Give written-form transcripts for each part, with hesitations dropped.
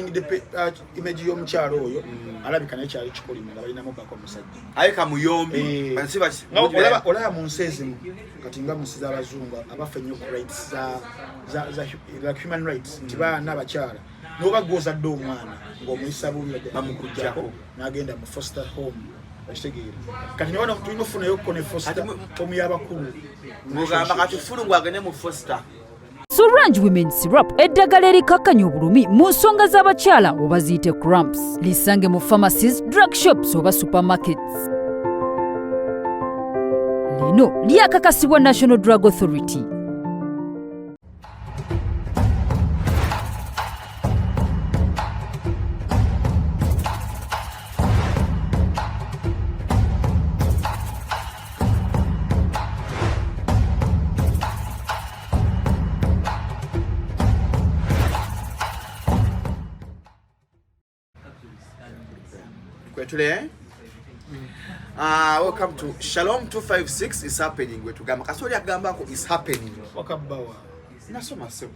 The image y'omukyalo oyo alabika naye kyali kikolimo nga balinamu bako omusajja aye kamuyombi. Eh. Bansi baki. Olaba mu nsi ezimu kati nga mu nsi z'abazungu abafa ennyo ku rights za like human rights, nti baana abakyala noba gwozadde omwana ng'omuyisa bubi Bamukuggyako. N'agenda mu foster home, okitegeera? Kati newano tulina ofunayo ko ne foster Kati home y'abakulu. Mugamba kati fulu ngwagende mu foster. Solange Women Syrup, eddagala erikakkanya obulumi mu nsonga z'abakyala oba ziyite cramps, lisange mu pharmacies, drug shops oba supermarkets. Lino lyakakasibwa National Drug Authority. Kwetule. Welcome to Shalom 256 is happening. Wetugamba kasoli akugambako is happening. Wakabbawa. Nasoma sebo.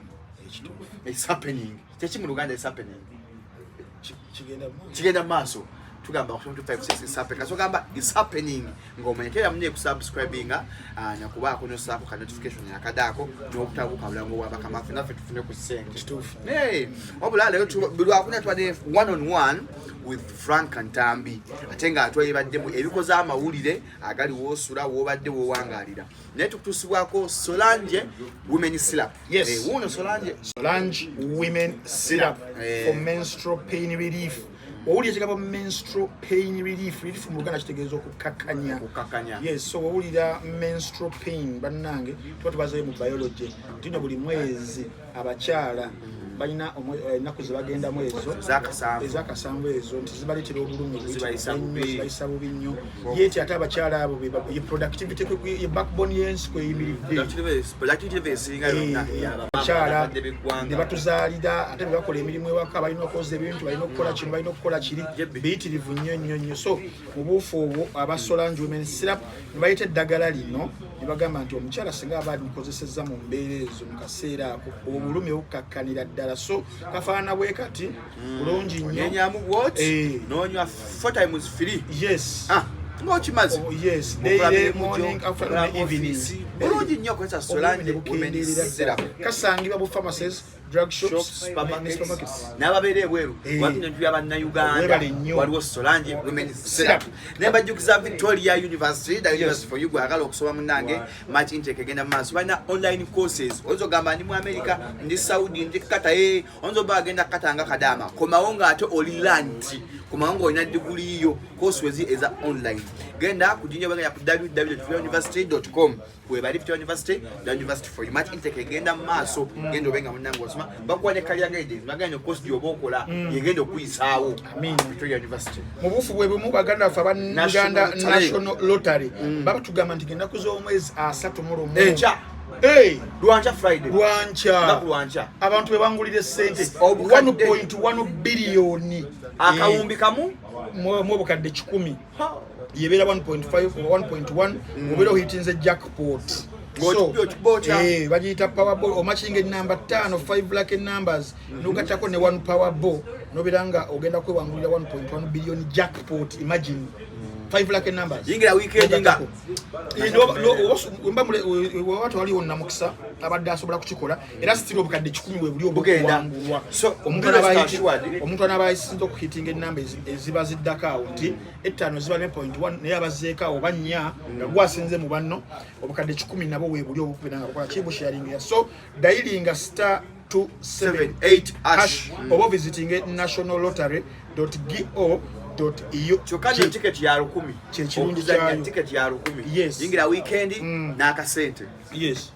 Ekituufu. Is happening. Kyeki mu Luganda is happening? Kigenda mu maaso. Kigenda mu maaso. Tugamba Shalom 256 is happening. Kasoli agamba is happening. Ng'omanyikira munye kusubscribinga nakubaako nosaako ka notification yakadaako n'okutabuka bulango bwa bakama ffe naffe tufune ku ssente. Kituufu. Hey, wabula leero lwakuna tubadde one on one with Frank Ntambi, ate nga atwebaddemu ebikoze amawulire agali woosula woobadde woowangaalira, naye tukutuusibwako Solange Women Syrup. Yes. Eh, wuuno Solange. Solange Women Syrup Eh. for menstrual pain relief. Owulira ekigambo menstrual pain relief, relief mu Luganda kitegeeza okukakkanya. Okukakkanya. Yes, so owulira menstrual pain, bannange, tuba tubazeyo mu biology nti no buli mwezi abakyala balina ennaku ze bagendamu ezo Ez'akasanvu. Ez'akasanvu ezo nti zibaleetera obulumi obuyitirivu Zibayisa ennyo, bubi. Zibayisa bubi nnyo. Yeti ate abakyala abo ye productivity ye backbone y'ensi kweyimiridde. Productivity esinga yonna Abakyala abakadde b'eggwanga. ne batuzaalira, ate be bakola emirimu ewaka, balina okwoza ebintu, balina okukola kino, balina okukola kiri. Jebbi. Biyitirivu nnyo nnyo nnyo. So mu buufu obwo aba Solange Women Syrup ne bayita eddagala lino ne bagamba nti omukyala singa aba alikozesezza mu mbeera ezo mu kaseera ako, obulumi obukakkanira ddala. So kafaanana bwe kati, bulungi nnyo. Onyenyamu bwoti Eh. nonywa 4 times 3. Yes. Ah, ng'okimaze. Oh, yes. Okola Daily, mirimu gyo, morning, afternoon, okola ne evening. office. Bulungi nnyo okozesa Solange Obulumi ne Women bukendeerera Syrup. ddala. Kasangibwa bu pharmacies, drug shops, shops, ne supermarkets supermarkets. N'ababeera ebweru Eh. wabino ntu y'abannayuganda Webale nnyo. waliwo Solange Women Syrup. Naye bajjukiza Victoria University, the university for you gwagala okusoma munnange. March intake egenda mu maaso, balina online courses. Oyinza ogamba ndi mu America, ndi Saudi, ndi Qatar, eh, oyinza oba agenda Qatar nga kadaama, komawo ng'ate oli learned, komawo ng'olina diguli yo. Course wezi eza online, genda ku jinja bagenda ku www.victoriauniversity.com webali. Victoria University, the university for you. March intake egenda mu maaso, genda obe nga munnange osoma, bakuwa ne career guidance, bagenda course gy'oba okola yegenda okuyisaawo. Amiina. Victoria University. Mu buufu bwe bumu, baganda baffe aba National Uganda Lottery. National Lottery baba tugamba nti ennaku z'omwezi 31. Enkya. Hey, lwankya, Friday. Lwankya. Lunaku lwankya. Abantu be bangulira essente Obukadde. 1.1 biliyoni. Akawumbi kamu. Mu obukadde 100 yebeera 1.5 oba 1.1, obeera ohitinze jackpot. Ng'okibya okibya otya? Eh, bagiyita powerball. Omakinga enamba 5, 5 lucky numbers, nogattako ne 1 powerball, nobeera nga ogenda kwewangulira 1.1 billion jackpot. Imagine 5 lucky numbers. Yingira weekend nga- Nogattako. Eh, waba tewaliwo namukisa abadde asobola kukikola, era still obukadde 100 we buli Bugenda. obwokuwangulwa. So, Omuntu rest assured. Omuntu anaaba asinza okuhitinga enamba eziba ziddako awo nti ettaano ziba ne point one, naye abazeeko awo bannya nga gwasinze mu banno, obukadde 100 nabo weebuli obukubira nga bukola kibusharingira. So dialinga star 278 hash. Hash oba visiting national lottery go Kyokka nyo tiketi ya 1000. Kye kirungi Okuzannya kyayo. tiketi ya 1000. Yes. Yingira weekend n'akasente. Yes.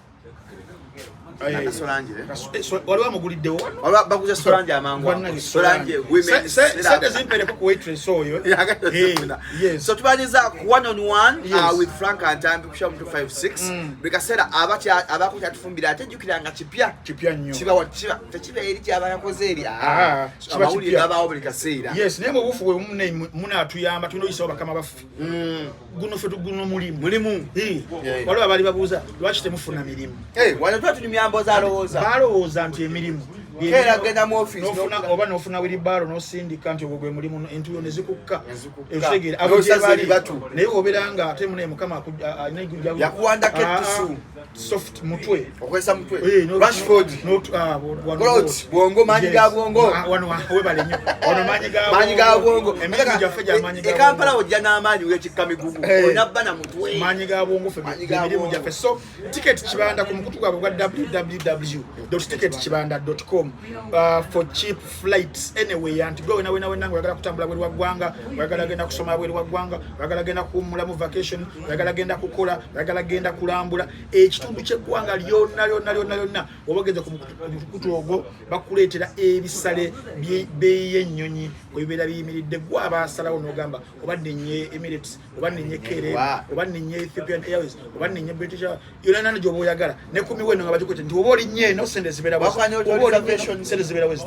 N'akasolange, eh? Waliwo amuguliddewo. Waliwo baguze Solange amangu ago. Bannange, Solange Women Syrup. Sente zimpereko ku waitress oyo. Eh, yes. So tubaniza ku one on one with Frank Antambi ku Shalom 256. Buli kaseera abaako kyatufumbira, ate jjukira nga kipya. Kipya nnyo. Kiba kiba tekiba eri kyaba yakoze eri. Ah, kiba amawulire kipya. gabaawo buli kaseera. Yes, naye mu buufu bwe munaatuyamba, tulina oyisawo bakama baffe. Guno ffe guno mulimu. Mulimu. Eh, Yeah. waliwo abaali babuuza lwaki temufuna mirimu. Eh, wano tuba tunyumya mboozi, alowooza Balowooza nti emirimu Keera genda mu office, oba nofuna wheelbarrow nosindika nti ogwo gwe mulimu, entuyo ne zikukka. Ne zikukka. Ekitegeera abo N'osaza gye bali. ebibatu. Naye obeera nga ate munaye Mukama alina eggulu Yakuwandako ettusu. Soft mutwe. Okozesa mutwe. Eh, Rashford. Wano Grout, bw'oti. bwongo, maanyi Yes. ga bwongo. Ah, wano webale nnyo. Wano maanyi ga Maanyi ga bwongo. Emirimu gyaffe gya maanyi ga E Kampala bwongo. ojja n'amaanyi wekikka migugu. Eh. Olina bba na mutwe. Maanyi ga bwongo ffe Maanyi ga emirimu bwongo. gyaffe. So Ticket Kibanda ku mukutu gwabwe gwa www.ticketkibanda.com for cheap flights anyway, nti gwe wena wena wena nga oyagala kutambula bweru wa ggwanga, oyagala genda kusoma bweru wa ggwanga, oyagala genda kuwummulamu vacation, oyagala genda kukola, oyagala genda kulambula ekitundu ky'eggwanga lyonna lyonna lyonna lyonna, oba ogenze ku mukutu ogwo bakuleetera ebisale byeyi y'ennyonyi bwe bibeera biyimiridde. Gwe abaasalawo n'ogamba oba nnennye Emirates, oba nnennye KLM, Wa. oba nnennye Ethiopian Airways, oba nnennye British Airways, yonna nana gy'oba oyagala ne ku miwendo nga bagikutte nti oba olinnye eno sente zibeera bwezi, Wakwanya oba olinnye eno reservation. sente zibeera bwezi,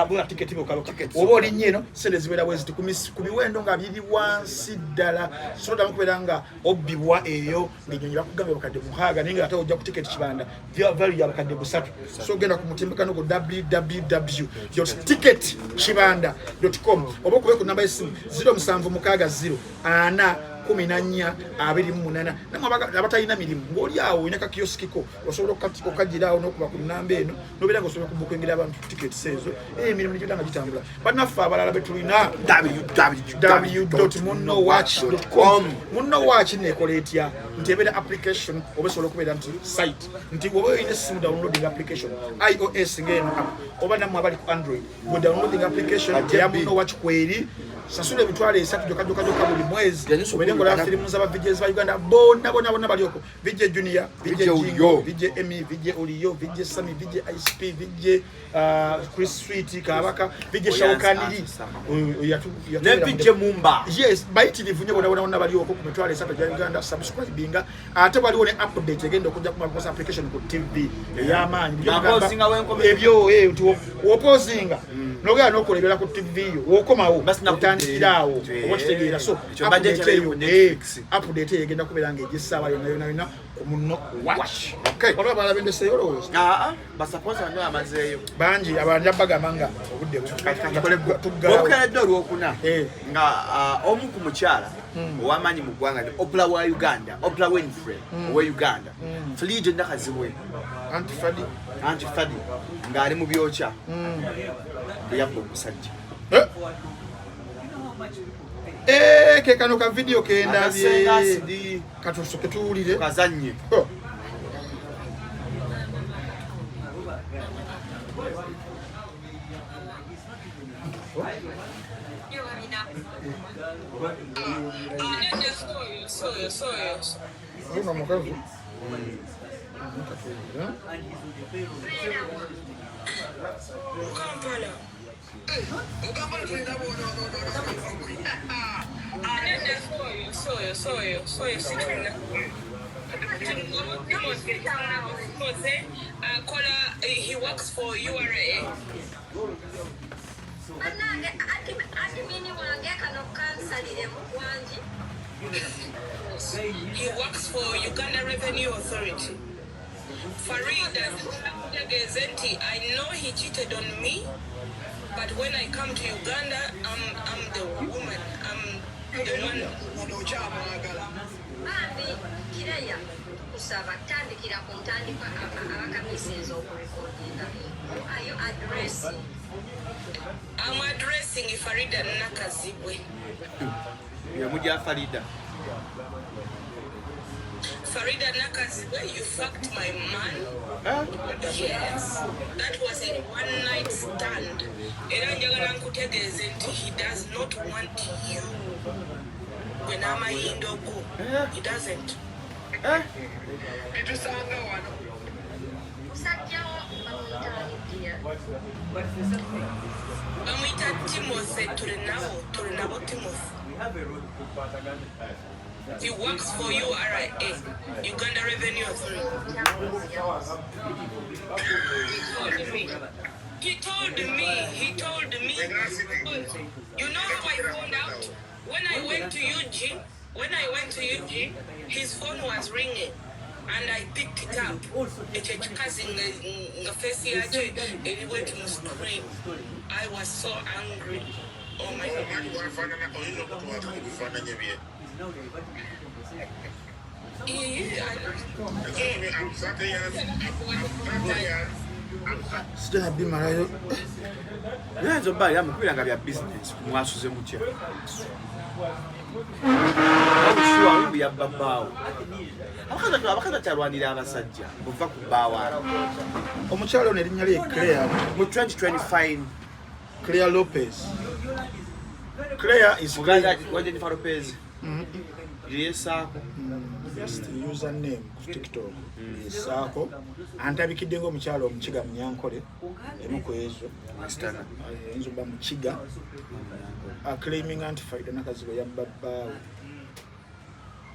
bula tiketi bokka, oba olinnye eno sente zibeera bwezi ku miwendo nga biri wansi ddala. So ddamu kubeera nga obbibwa eyo ng'ennyonyi bakugambye 600 naye nga ate ojja ku Ticket Kibanda value ya 3,000. So genda ku mutimbagano gwo www.ticketkibanda.com oba okube ku namba y'essimu 0760 4 14 28. Namwe abatalina mirimu ng'oli awo olina kakiosikiko osobola okukagiraawo n'okuba ku namba eno nobeera nga osobola okubukengera abantu tickets ezo. Emirimu negibera nga gitambula. Bannaffe abalala betulina www.munowatch.com. Munowatch nekola etya? Nti ebeera application oba esobola okubeera nti site, nti oba olina essimu downloading application iOS ng'eno app, oba nammwe abali ku Android gwe downloading application eya Munowatch kweri, sasula 300,000 gyokka gyokka gyokka buli mwezi Yanyusa obeere ngola okubikana. firimu z'aba VJs ba Uganda bonna bonna bonna bali okwo: VJ Junior, VJ VJ Jingo, Uyo. VJ Emmy, VJ Oliyo, VJ Sami, VJ ICP, VJ Chris Sweet Kabaka, VJ Oyansi Shaukaniri. Ansa. Oyo Ne yatubeera VJ Mumba. Yes, bayitirivu nnyo bonna bonna bonna bali okwo ku 300,000 gya Uganda. Subscribinga. Ate waliwo ne update egenda okujja ku Makosa application ku TV ey'amaanyi. Napozinga wenkomye. Ebyo nti wopozinga nogenda nokola ebirala ku TV yo, wokomawo Basi nakudde otandikira awo eri. oba kitegeera. So Ekyo mbadde update kyali eyo ku Netflix. Update eyo egenda kubeera nga ejja essaawa yonna yonna yonna ku Muno Watch. Okay. Waliwo abalala bendeseeyo olowooza? Aa, basapoza bano amazeeyo. Bangi abanja bagamba nga obudde tuggalawo. Obukeredde olwokuna Eh. nga omu ku mukyala ow'amaanyi mu ggwanga ne Oprah wa Uganda, Oprah Winfrey owe Uganda, Faridah Nakazibwe. Anti Fadi. Anti Fadi ng'ali mu byokya bwe yabba omusajja. Eh. Eh, ke kano ka video kendabye. Akasenga asidi. Katusoke tuwulire. Kazannye. Oh. Soyo, soyo. Ono mukazi. Katuwulire. Kampala. Anene soyo, soyo, soyo, soyo situna. Timothy akola, he works for URA. Bannange, admin wange kano kansaliremu wangi. He works for Uganda Revenue Authority. Farida nkutegeeze nti I know he cheated on me, but when I come to Uganda, I'm the woman. I'm the one. Bambi Kireya, tukusaba tandikira ku ntandikwa abakamisinza okurekodinga. Who are you addressing? I'm addressing Farida Nakazibwe. Yamujja Farida. Farida Nakazibwe, you fucked my man. Yes, that was a one night stand. Era njagala nkutegeeze nti he does not want you. Gwe n'amayindo go. He doesn't. Musajjawo bamuyitaani? Bamuyita Timothy Tulinabo, Tulinabo Timothy. He works for URA, Uganda Revenue Authority. He told me, he told me, you know how I found out? When I went to UG, when I went to UG, his phone was ringing. And I picked it up. Ekyo ekikazi nga face yakyo eri bweti mu screen. I was so angry. Oh my God. Omwali bwafaanana oyinza okutuwako ku bifaananyi bye. Yeah, I'm 30 years, I'm 30 years, I'm 30 Sijja nabimalayo. Yayinza obba era mukubira nga bya bizinesi, mwasuze mutya? Obusuwa yabba bbaawo. Abakazi bakyalwanira abasajja buva ku bbaawaano. Omukyala ono erinnya lye Claire. Mu 2025. Claire Lopez. Claire is Muganda wa Jennifer Lopez yesaako. Just username ku TikTok esaako antabikidde ng'omukyala Omukiga Munyankole, emu ku ezo. Western. Ayinza obba Mukiga, aclaiminga nti Farida Nakazibwe yabba bbaawe.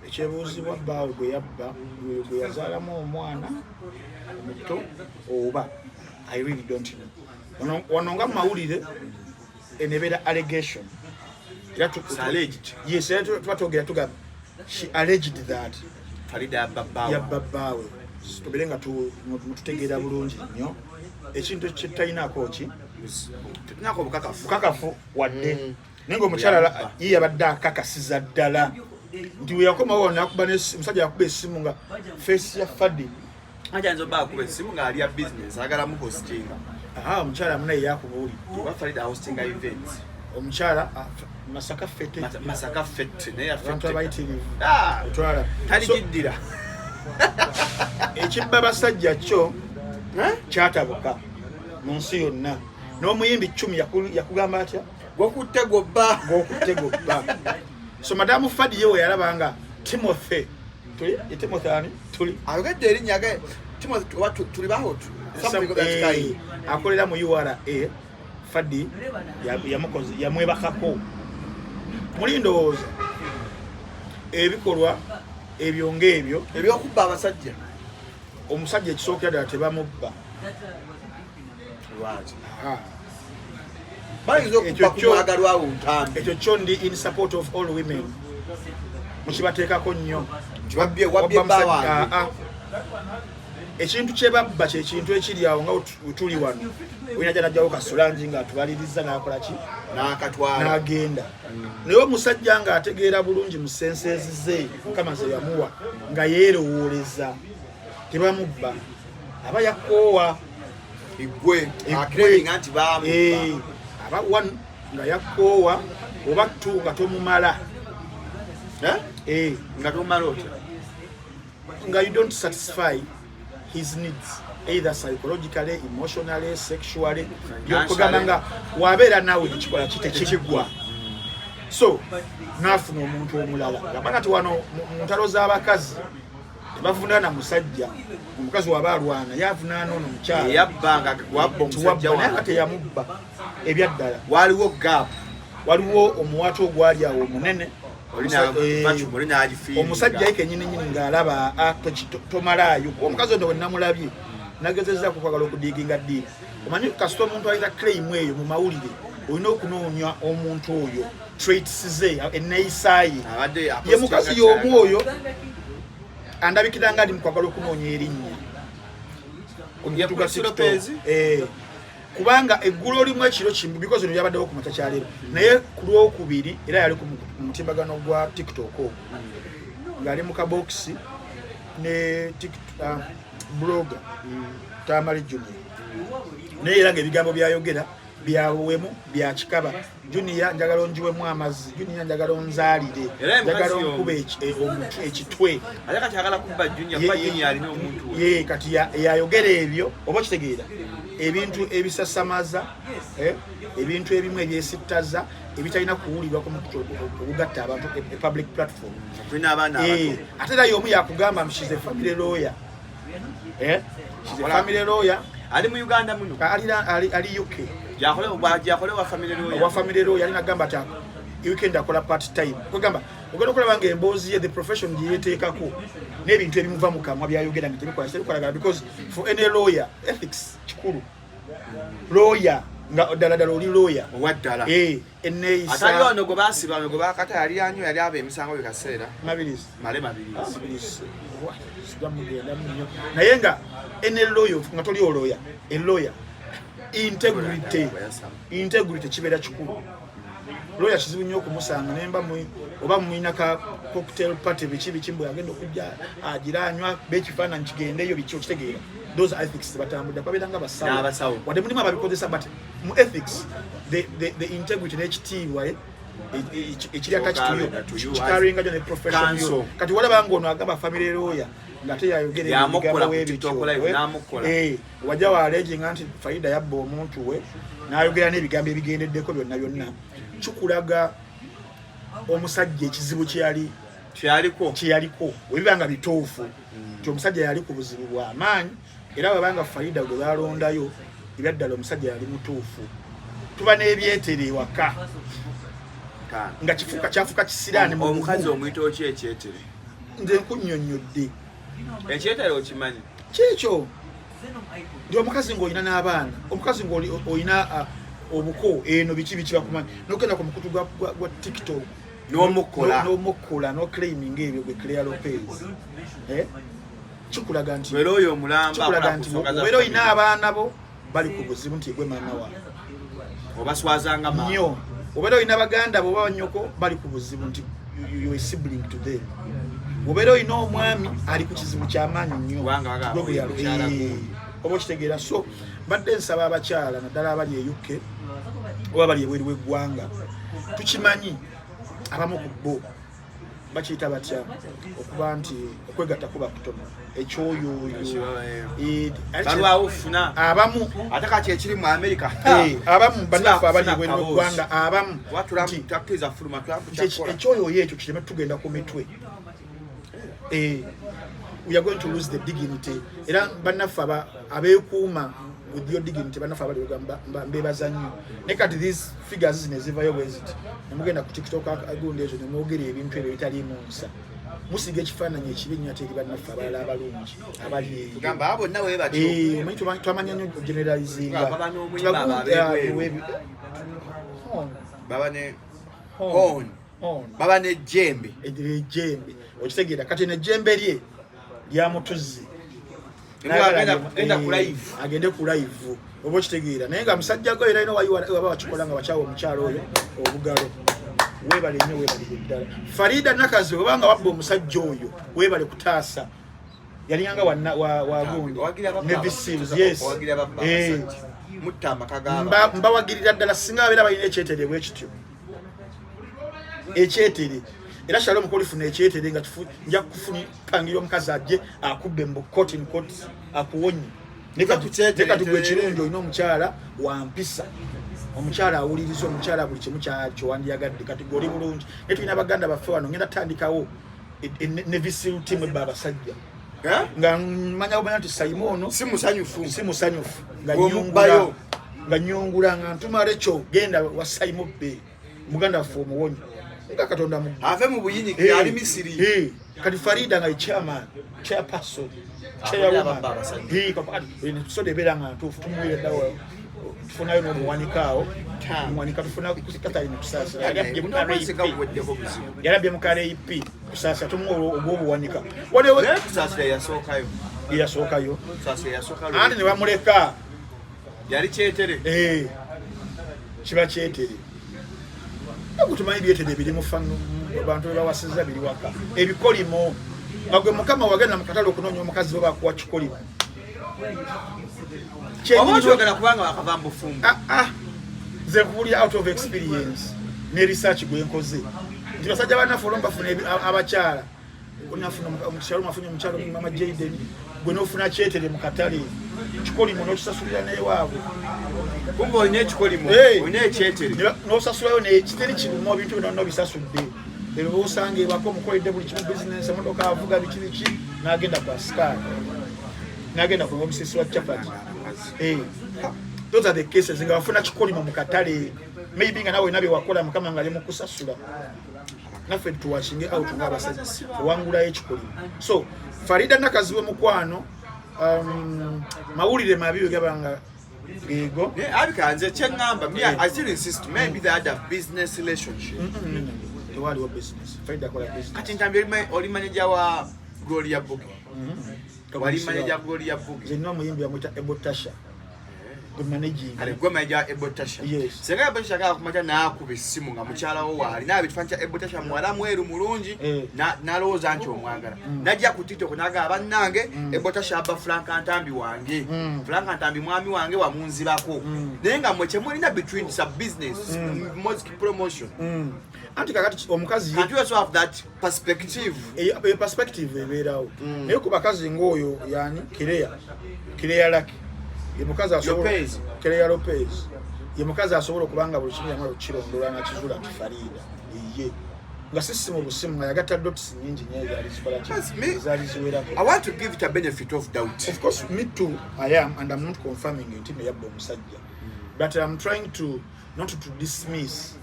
Ekyebuuzibwa, bbaawe gwe yabba gwe yazaalamu omwana omuto oba? I really don't know. Wano nga mumawulire enebeera allegation era It's alleged. Yes, era tuba twogera tugamba she alleged that Farida yabba bbaawe. Yabba bbaawe. Tubeere nga mututegeera bulungi nnyo, ekintu kyetutalinaako ki? Tetunako obukakafu. Bukakafu wadde, naye nga omukyala ye yabadde akakasiza ddala nti we yakomawo nakuba omusajja yakuba essimu nga face ya Fadi. Ayinza obba akuba essimu ng'alya business, agala mu hostinga. Aha, omukyala munaye yakubuulidde. Oba Farida hostinga events. Omukyala Masaka fete. Masaka fete naye. Abantu abayitirivu. Ah! Otwala. Taligiddira. Ekibba basajja kyo kyatabuka mu nsi yonna, n'omuyimbi Cumi yakugamba atya? Gwokutte gwobba. Gwokutte gwobba. So Madamu Fadi ye we yalaba nga Timothy tuli ye Timothy ani tuli Ayogedde erinnya ge Timothy oba tuli baho something of that kind. Akolera mu URA. Fadi yamukoze yamwebakako. Muli ndowooza ebikolwa ebyo ng'ebyo ebyokubba abasajja. Omusajja ekisookera ddala tebamubba. Lwaki? Aha. Bayinza okubba Ekyo ku mwagalwawo Ntambi. Ekyo kyo ndi in support of all women, mukibateekako nnyo. Nti wabbye wabbye Wabba bba musajja- wange. Ah, ah. Ekintu kyebabba kyekintu ekiri awo nga wetuli wano, olina najjawo kasolangi ng'atubaliriza n'akola ki? N'akatwala. N'agenda. Naye omusajja ng'ategeera bulungi mu senses ze Mukama ze yamuwa, nga yeerowooleza, tebamubba, aba yakoowa. Igwe. Igwe. Aclaiminga nti bamubba. Aba one nga yakoowa, oba two nga tomumala. Eh? Eh, Nga tomala otya? Nga you don't satisfy his needs either psychologically, emotionally, sexually. Kugamba nga wabeera naawe ekikola ki tekiggwa, so naafuna omuntu omulala. Gamba kati wano mu ntalo z'abakazi tebavunaana musajja. Omukazi waba alwana yavunaana ono mukyala. Eyabba nga wabba omusajja Tiwabba, naye nga wange. teyamubba ebyaddala. Waliwo gap. Waliwo omuwato ogwali awo omunene. Oli n'agifiiringa. Omusajja ye kenyini nyini ng'alaba tomalaayo, kuba omukazi ono wenamulabye nagezezaako okwagala okudiginga deep. Omanyi kasita omuntu ayita claim eyo mu mawulire, olina okunoonya omuntu oyo, traits ze, enneeyisa ye. Abadde Ye mukazi y'omu oyo andabikira nga ali mu kwagala okunoonya erinnya ku mukutu gwa Ye TikTok. Lopez? Kubanga eggulo limu ekiro kimu, because ono byabaddewo ku makya kyaleero, naye ku Lwokubiri era yali ku mutimbagano gwa TikTok ogwo ng'ali mu kabokisi ne blogger Tamale Junior, naye era ng'ebigambo byayogera byabuwemu, byakikaba. Junior, njagala onjiwemu amazzi. Junior, njagala onzaalire. Era ye mukazi Njagala y'omu. onkuba ekitwe. Ate kati agala kubba Junior kuba Junior alina omuntu we. Ye kati yayogera ebyo, oba okitegeera, ebintu ebisasamaza, ebintu ebimu ebyesittaza ebitalina kuwulirwa ku mukutu ogugatta abantu, e public platform. Tulina abaana abato. Ate era y'omu yakugamba she's a family lawyer. She's a family lawyer. Ali mu Uganda muno? Ali UK. Gyakole wa family lawyer. Owa family lawyer alina gamba ati weekend akola part time. Kwegamba ogenda okulaba nga emboozi ye, the profession gye yeeteekako n'ebintu ebimuva mu kamwa byayogera nga tebikola, tebikolagana, because for any lawyer ethics kikulu. Lawyer nga ddala ddala oli lawyer. Owaddala. Enneeyisa. Atali ono gwe baasiba, ono gwe bakata, yali anyo, yali aba emisango bye kaseera. Mabirizi. Male Mabirizi. Mabirizi. Sijja mugendamu nnyo, naye nga ene lawyer, nga toli oloya, a lawyer, integrity kibeera kikulu. Lawyer kizibu nnyo okumusanga nemba oba mulina ka cocktail party, biki biki, mbwe agenda okujja agira anywa bekifaananyi kigendeyo, biki, okitegeera? Those ethics tebatambudde babeera nga basawo. N'abasawo. Wadde mulimu ababikozesa, but mu ethics the integrity n'ekitiibwa, ekiri attached to you, To you as kikaringa jo ne profession yo. Counsel. Kati walaba nga ono agamba family lawyer ng'ate yayogera Yamukola ebigambo ku bw'ebityo. TikTok live, n'amukola. Wajja waleginga nti Farida yabba omuntu we, n'ayogera n'ebigambo ebigendeddeko byonna byonna, kikulaga omusajja ekizibu kyeyali kyaliko. Kyeyaliko. Webiba nga bituufu nti omusajja yali ku buzibu bw'amaanyi, era bwebanga Farida gwe balondayo, ebyaddala omusajja yali mutuufu. Tuba n'ebyetere ewaka nga kifuuka kyafuuka kisiraani mu Omukazi bugumu. omuyita oki ekyetere? Nze nkunnyonnyodde. Ekyetere okimanyi? Kyekyo nti omukazi ng'olina n'abaana, omukazi ng'olina obuko eno, biki biki, bakumanyi, nogenda ku mukutu gwa TikTok N'omukola. N'omukola, n'oclaiming ebyo gwe Claire Lopez. Eh? Kikulaga nti Wera oyo omulamba kikulaga akola ku nti nsonga za obeera olina family. abaana bo bali ku buzibu nti egwe maama waabwe. Obaswazanga maama. Nnyo. Obeera olina baganda bo oba banyoko bali ku buzibu nti you are a sibling to them. Obeera olina omwami ali ku kizibu kyamaanyi nnyo. Kubanga bagamba Gwe bwe oyo mukyala gundi. Oba okitegeera? So mbadde nsaba abakyala, naddala abali e UK oba bali ebweru w'eggwanga, tukimanyi abamu ku bo bakiyita batya, okuba nti okwegatta kuba kutono, ekyoyoyo. Balwawo funa. Abamu. Ate kati ekiri mu America. Abamu bannaffe abali Sifuna ebweru kaboozi. w'eggwanga abamu nti Takkiriza fuluma Trump nti kyakola. Ekyoyoyo ekyo kireme tugenda ku mitwe. We are going to lose the dignity. Era bannaffe abeekuuma with your dignity, bannaffe abali mbebaza nnyo. Naye kati these figures zino ezivayo bwe ziti, nemugenda ku TikTok agundi ezo nemwogera ebintu ebyo ebitaliimu nsa, musiga ekifaananyi ekibi nnyo ate eri bannaffe abalala abalungi abali eyo. Tugamba abo bonna bwe batyo. Omanyi twamanya nnyo generalizinga. Baba n'omuyimba abo ab'ebweru. Baba ne horn, baba ne jembe. Ejembe, okitegeera? Kati nejembe lye lyamutuzzi. Genda ku live. Agende ku live, oba okitegeera? Naye nga musajja gwe era ino waba wakikola nga wakyawa omukyalo oyo obugalo. Weebale nnyo, weebalire ddala Farida Nakazi. Obanga wabba omusajja oyo, weebale kutaasa. Yalinganga wagundi Navy Seals, yes. Owagira babba abasajja, mutta amaka Mbawagirira ddala singa babeera balina ekyetere bwe kityo, ekyetere. Era Shalom, kolifuna ekyetere nga nja kupangira omukazi ajje akubbe mu court in court akuwonye. Naye kati gwe ekirungi olina omukyala wampisa, omukyala awuliriza, omukyala buli kimu kyowandiyagadde. Kati gwe oli bulungi, naye tulina baganda baffe wano. Ngenda tandikawo Navy SEAL team ebba abasajja nga manya omanya nti Saimo ono si musanyufu. Si musanyufu, nga Gw'omubbayo. nyungula, nga nyungula, nga ntuma Recho, genda wa Saimo be muganda waffe omuwonyi nga Katonda mu Ave mu buyinike, ali Misiri. Kati Farida nga ye chairman, chairperson, Akulira babba abasajja. Chairwoman. Soda ebeera nga ntuufu, tumuwira ddawa, tufunayo n'omuwanika awo, omuwanika tufuna katalina kusaasira. Omwezi nga guweddeko buzibu. Yalabye mu kaleip kusaasira, tumuwa ogw'obuwanika. Waliwo Naye Kusaasira yasookayo. Yasookayo. Kusaasira yasooka. Anti ne bamuleka. Yali kyetere. Kiba kyetere. Nabwe tumanyi byetere biri mu bantu bebawasiza biri waka, ebikolimo nga gwe mukama wagenda mu katale okunoonya omukazi, bo bakuwa kikolimo. Oba okyogera kubanga wakava mu bufumbo. Ah, ah. Nze nkubulira out of experience ne research gwe nkoze nti basajja bannaffe olumu bafuna abakyala. Onafuna omukyalo, afunye omukyalo mama Jaden, gwe nofuna kyetere mu katale, kikolimo n'okisasulira newaabwe. Kumba olina ekikolimo. Hey. Olina ekyetere. N'osasulayo nekiteri kirumu ebintu byonna obisasudde. Ebyo bosanga ewaka omukoledde buli kimu, bizinesi, emotoka avuga, biki biki, n'agenda ku asikaali, n'agenda ku omusisi wa chapati. Those are the cases nga bafuna kikolimo mu katale. Maybe nga nawe olina byewakola, Mukama nga ali mu kusasula. Naffe tuwatchinge out ng'abasajja owangulayo ekikolimo. So Farida Nakazibwe mukwano, mawulire mabi bwe gaba nga geego. Naye abika nze kyeŋŋamba, me, I still insist, maybe they had a business relationship. Tewaliwo business. Farida akola business? Kati Ntambi, oli manager wa Gloria Bugie. Wali manager Gloria Bugie. Nze nina omuyimbi bamuyita Ebo Tasha. Gwe managing. Kale gwe manager wa Ebo Tasha. Yes. Senga Ebo Tasha akaba kumakya n'akuba essimu nga mukyala wo waali naaba ekifaananyi kya Ebo Tasha muwala mweru mulungi Eh. n'alowooza nti omwagala. N'ajja ku TikTok n'agamba bannange Ebo Tasha abba Frank Ntambi wange. Frank Ntambi mwami wange wamunzibako. Naye nga mmwe kyemulina between sa business, music promotion. Anti kakati omukazi ye Can't you also have that perspective? Eyo perspective ebeerawo. Naye ku bakazi ng'oyo yani Kireya. Kireya Lucky. Ye mukazi asobola Lopez. Kireya Lopez. Ye mukazi asobola okubanga buli kimu yamala okukirondoola n'akizuula nti Farida ye. Nga si simu busimu nga yagatta dots nnyingi nnyo ezaali zikola ki? Yes, me- Ezaali ziwerako. I want to give it a benefit of doubt. Of course, me too, I am, and I'm not confirming nti no yabba omusajja. But I'm trying to not to dismiss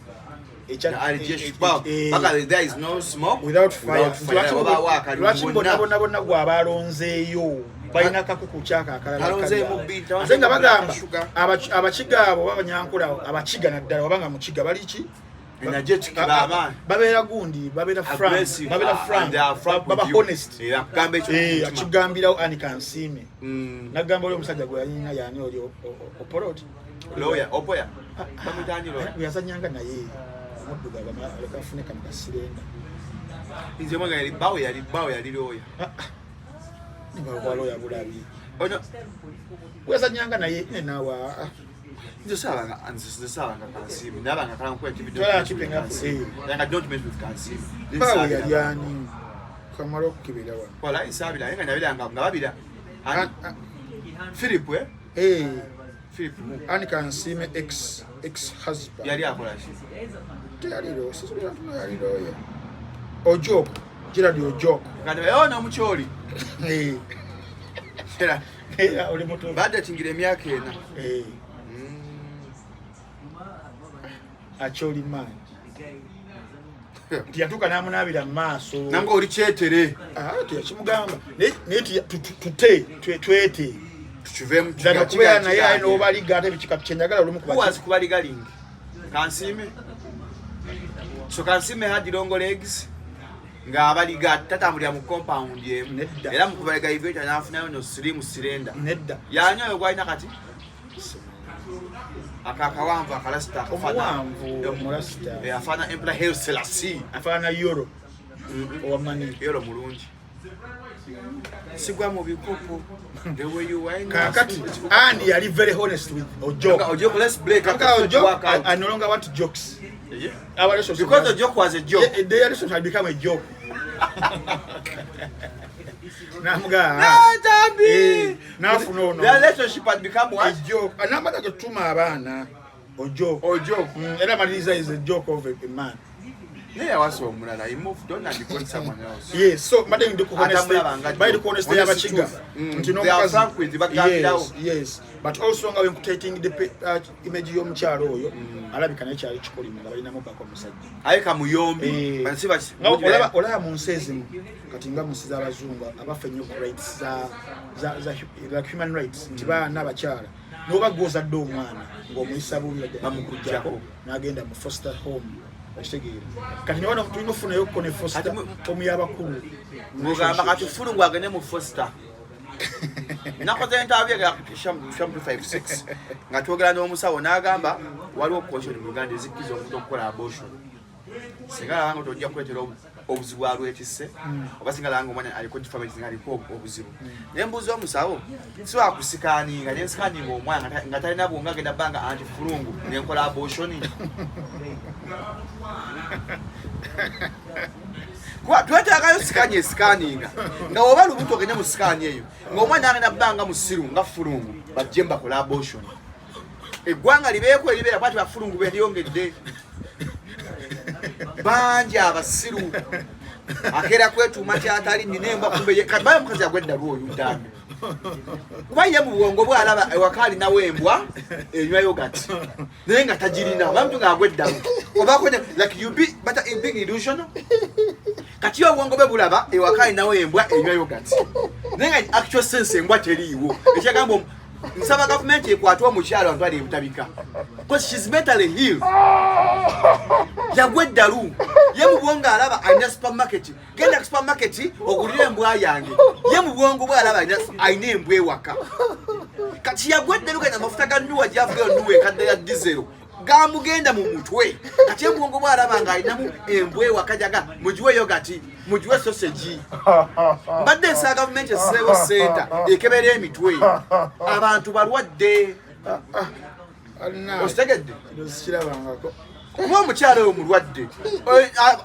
The allegation. Well, Bakale, there is no smoke without fire. Without fire. Wabaawo akalimu Lwaki bonna. bonna bonna bonna gwe abalonzeeyo balina kakuku kyaka akalala Talonzeemu kali awo. bbi, Ate nga talonzeemu bagamba sugar. abakiga abo oba abanyankole abo abakiga naddala wabanga mukiga bali ki? Energetic, b'amaanyi. Babeera gundi, babeera frank, Aggressive, babeera frank, and they are frank baba with you. honest. Era akugamba ekyo Eh, ku mutima. akigambirawo ani kansiime. Mm. Nagamba oli omusajja gwe yalina yani oli Oporot. Lawyer, Opoya. Bamuyita ani lawyer? Bwe yazannyanga naye omuddugavu aleka afune kano kasirenda. Nze mwenga yali bawo, yali bawo, yali lawyer. Nga lawyer bulabi. Ono Bwe yazannyanga naye ne naawe ah, nze saabanga Kansiime. Nabanga kala nkuwa TV don't Twala mess with keeping up, Kansiime. eh. Nga don't mess with Kansiime. Nze Baawe saabira. yali ani kamala okukibira wano. Wala saabira naye nga nabiranga nga babira. Ani? Ah, ah, Philip eh? eh, Philip Mu. Anne Kansiime ex ex husband. Yali akola ki? Teyali lawyer, sisubira nti yali lawyer. Ojok, Gerald Ojok. Kati oh namukyoli. Eh, Era eh, oli muto. badatingira emyaka ena. Eh. Acholi man. Nti yatuuka n'amunaabira mu maaso. Nanga oli kyetere. Ah, teyakimugamba. Naye naye tute twete. Tukiveemu Ddala okubeera naye aye n'obaliga ate bikika kyenjagala olumu Who was kuba kubaligaling? Kansiime. So Kansiime had long legs ng'abaliga tatambulira mu compound emu. Nedda. Era mu kubaliga Iveta n'afunayo no slim slender. Nedda. Yaani oyo gw'alina kati? Ako akawanvu akalasita akafaanana- Omuwanvu, omulasita. Eh, afaanana Emperor Haile Selassie. Afaanana Yoro owa Mani. Yoro mulungi. Sigwa mu bikopo. The way you wine. Kaakati Andy yali very honest with Ojok. Ojok, let's break up. Kaka Ojok, Work out. I no longer want jokes. Yeah. Our relationship Because the joke was a joke. Yeah, the relationship had become a joke. Namugamba. Ah, Tambi! Eh, n'afuna ono. Their relationship had become A what? joke. Anamala kutuma abaana. Ojok. Ojok. Era maliriza is a joke of a man. Naye yawasa omulala. He moved on and got someone else. Yes, so mbadde ndi ku honesty. Atamulaba nga Mbadde ku honesty Honesty y'abakiga. truth. Nti They are n'omukazi- frank with bagambirawo. Yes, yes. But also nga wenkutating the image y'omukyalo oyo, alabika naye kyali kikolimo nga balinamu bako omusajja. Aye kamuyombi. Eh, Bansi baki. nga olaba mu nsi ezimu kati nga mu nsi z'abazungu abafa ennyo ku rights za like human rights nti baana abakyala n'oba gw'ozadde omwana ng'omuyisa bubi bajja Bamukuggyako. n'agenda mu foster home okitegeera kati ne wano tulina okufunayo ko ne foster Kati mu- home y'abakulu Ng'ogamba kati fulu ngwagende mu foster. Nakoze interview ya Sham Sham 256 nga twogera n'omusawo n'agamba waliwo condition mu Uganda ezikkiza omuntu okukola abortion. Singa alaba nga tojja kuleetera obuzibu alwetisse oba singa alaba nga omwana aliko deformity nga aliko obuzibu. Ne mbuuza omusawo si wakusikaaninga ne nsikaaninga omwana nga talina bwongo agenda bbanga anti fulungu ne nkola abortion. Kuba twetaagayo sikaani esikaaninga nga oba lubuto ogende mu sikaani eyo ng'omwana agenda bbanga musiru nga fulungu bajje mbakola abortion. Eggwanga libeeko eribeera kuba tibafulungu beryongedde bangi abasiru akeera kwetuuma kyatali nina embwa kumbe ye kati baye omukazi yagwa eddalu oyo ntambi kuba ye mu bwongo bwe alaba ewaka alinawo embwa enywa yogati naye nga tagirina oba muntu ng'agwa eddalu obaako like you be but in being illusional kati ye obwongo bwe bulaba ewaka alinawo embwa enywa yogati naye nga in actual sense embwa teriiwo ekyagamba nsaba gavumenti ekwate omukyalo antwale ebutabika because she's mentally ill yagwa eddalu ye Ye mu bwongo alaba alina supermarket, genda ku supermarket ogulire embwa yange. Ye mu bwongo bwe alaba alina embwa ewaka. Kati yagwa eddalu genda amafuta ga Noah gyavugayo Noah ekadde ya dizero gamugenda mu mutwe. Kati ye mu bwongo bwe alaba ng'alinamu embwa ewaka, jaga mugiwe yogati, mugiwe sosegi. Mbadde nsaba gavumenti esseewo senta ekebera emitwe, abantu balwadde. Okitegedde? Sikirabangako. Kuba omukyala oyo mulwadde.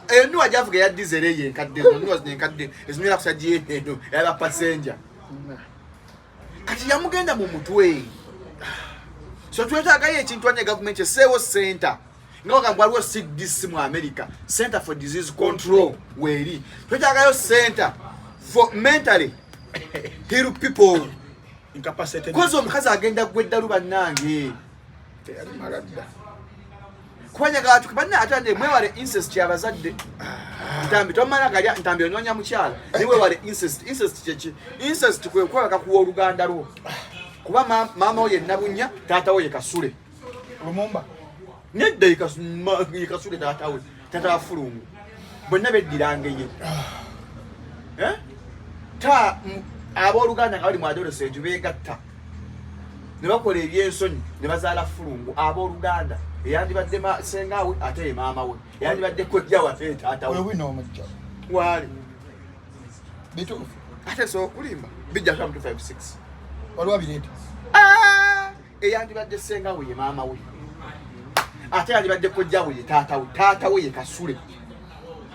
Enuwa gyavuga eya diesel eyo enkadde, ezo nuwa zino enkadde ezinywera ku sagi eno eyaba passenger, kati yamugenda mu mutwe. So twetaagayo ekintu ane gavumenti esseewo senta nga bagamba waliwo CDC mu America, Center for Disease Control weeri. Twetaagayo center for mentally ill people. Incapacitated. Kozi omukazi agenda gwa eddalu, bannange. Teyalimala dda. Kubanyagala banna ate ande mwewale incest yabazadde. Ntambi tomala galya, Ntambi onoonya mukyala, naye wewale incest. Incest kyeki? Incest kwe kwebaka kuwa oluganda lwo, kuba maama wo ye Nabunya, taata wo ye Kasule. Lumumba. Nedda, ye Kasule taata we, taata wa Fulungu, bonna beddiranga ye. Eh? Ta abooluganda nga bali mu adolescent beegatta ne bakola ebyensonyi ne bazaala Fulungu. Abooluganda eyandibadde sengaawe ate ye maama we, eyandibadde kojja wate ye taata we. Wewina omujja. Waali. Bituufu. Ate sobola okulimba bijja 256. Waliwo abireeta. Ah! Eyandibadde senga we ye maama we, ate yandibadde kojja we ye taata we. Taata we ye Kasule,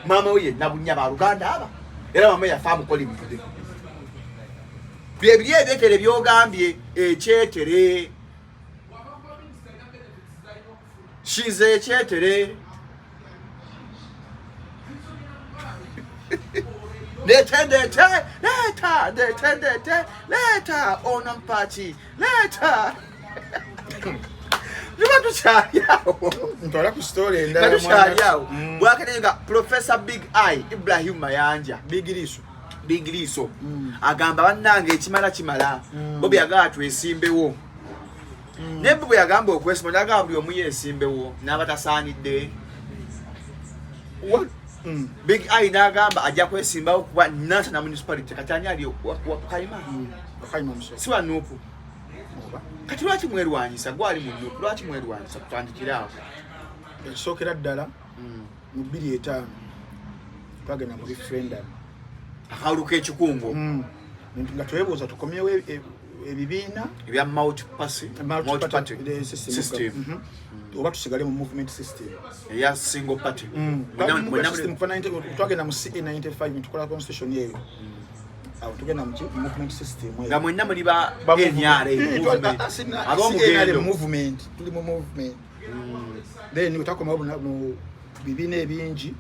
maama we ye Nabunya, baluganda aba. Era maama we yafa amukolimidde. Byebiri ebyetere byogambye ekyetere shize ekyetere. Ndete, ndete, leta, ndete, ndete, leta, ono mpaki, leta. Tuba tukyali awo. Ntwala ku story Nga endala. tukyali awo. Mm. Bwakati nga Professor Big Eye Ibrahim Mayanja, Big Liso. Big Liso, agamba bannange ekimala kimala. Bobi yagala twesimbewo. Naye bwe yagamba okwesimba, nagamba buli omu yeesimbewo n'abatasaanidde. What? Mm. Big Eye n'agamba ajja kwesimbawo kuba Nansana Municipality. Kati ani ali Wakayima? Wakayima omusoka. Si wa NUP? Oba. Kati lwaki mwerwanyisa? Gwali mu NUP, lwaki mwerwanyisa? Tutandikire awo. Ekisookera ddala, mu 2005 twagenda mu referendum. Akalulu k'ekikungo. Nga twebuuza tukomyewo ebibiina ebya multi-party multi-party system, system. Oba tusigale mu movement system eya single party. Movement system kuva 90 twagenda mu CA 95 netukola constitution eyo, awo tugenda mu movement system eyo. Nga mwenna muli ba Ba NRA movement. Movement. Ab'omugendo. CNRM movement, tuli mu movement. Then wetakomawo mu bibiina ebingi,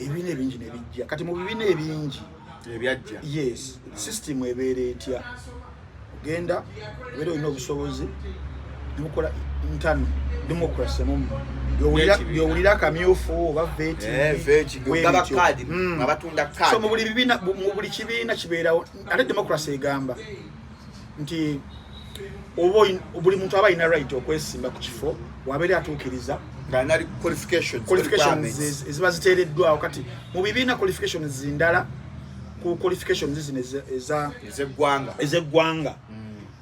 ebibiina ebingi nebijja. Kati mu bibiina ebingi ebyajja, yes, system ebeera etya? Ogenda obeera olina obusobozi nemukola internal democracy mumu. N'ekibiina. Byowulira akamyufu oba vetting. Vetting, bwe ogaba bityo. kaadi, nga batunda So kaadi. mu buli bibiina, mu buli kibiina kibeerawo. Ate democracy egamba nti oba buli muntu aba alina right okwesimba ku kifo wabeera atuukiriza nga alina qualifications, qualifications requirements. Eziba ziteereddwawo. Kati mu bibiina qualifications ndala ku qualifications zino ezeggwanga. Ez'eggwanga.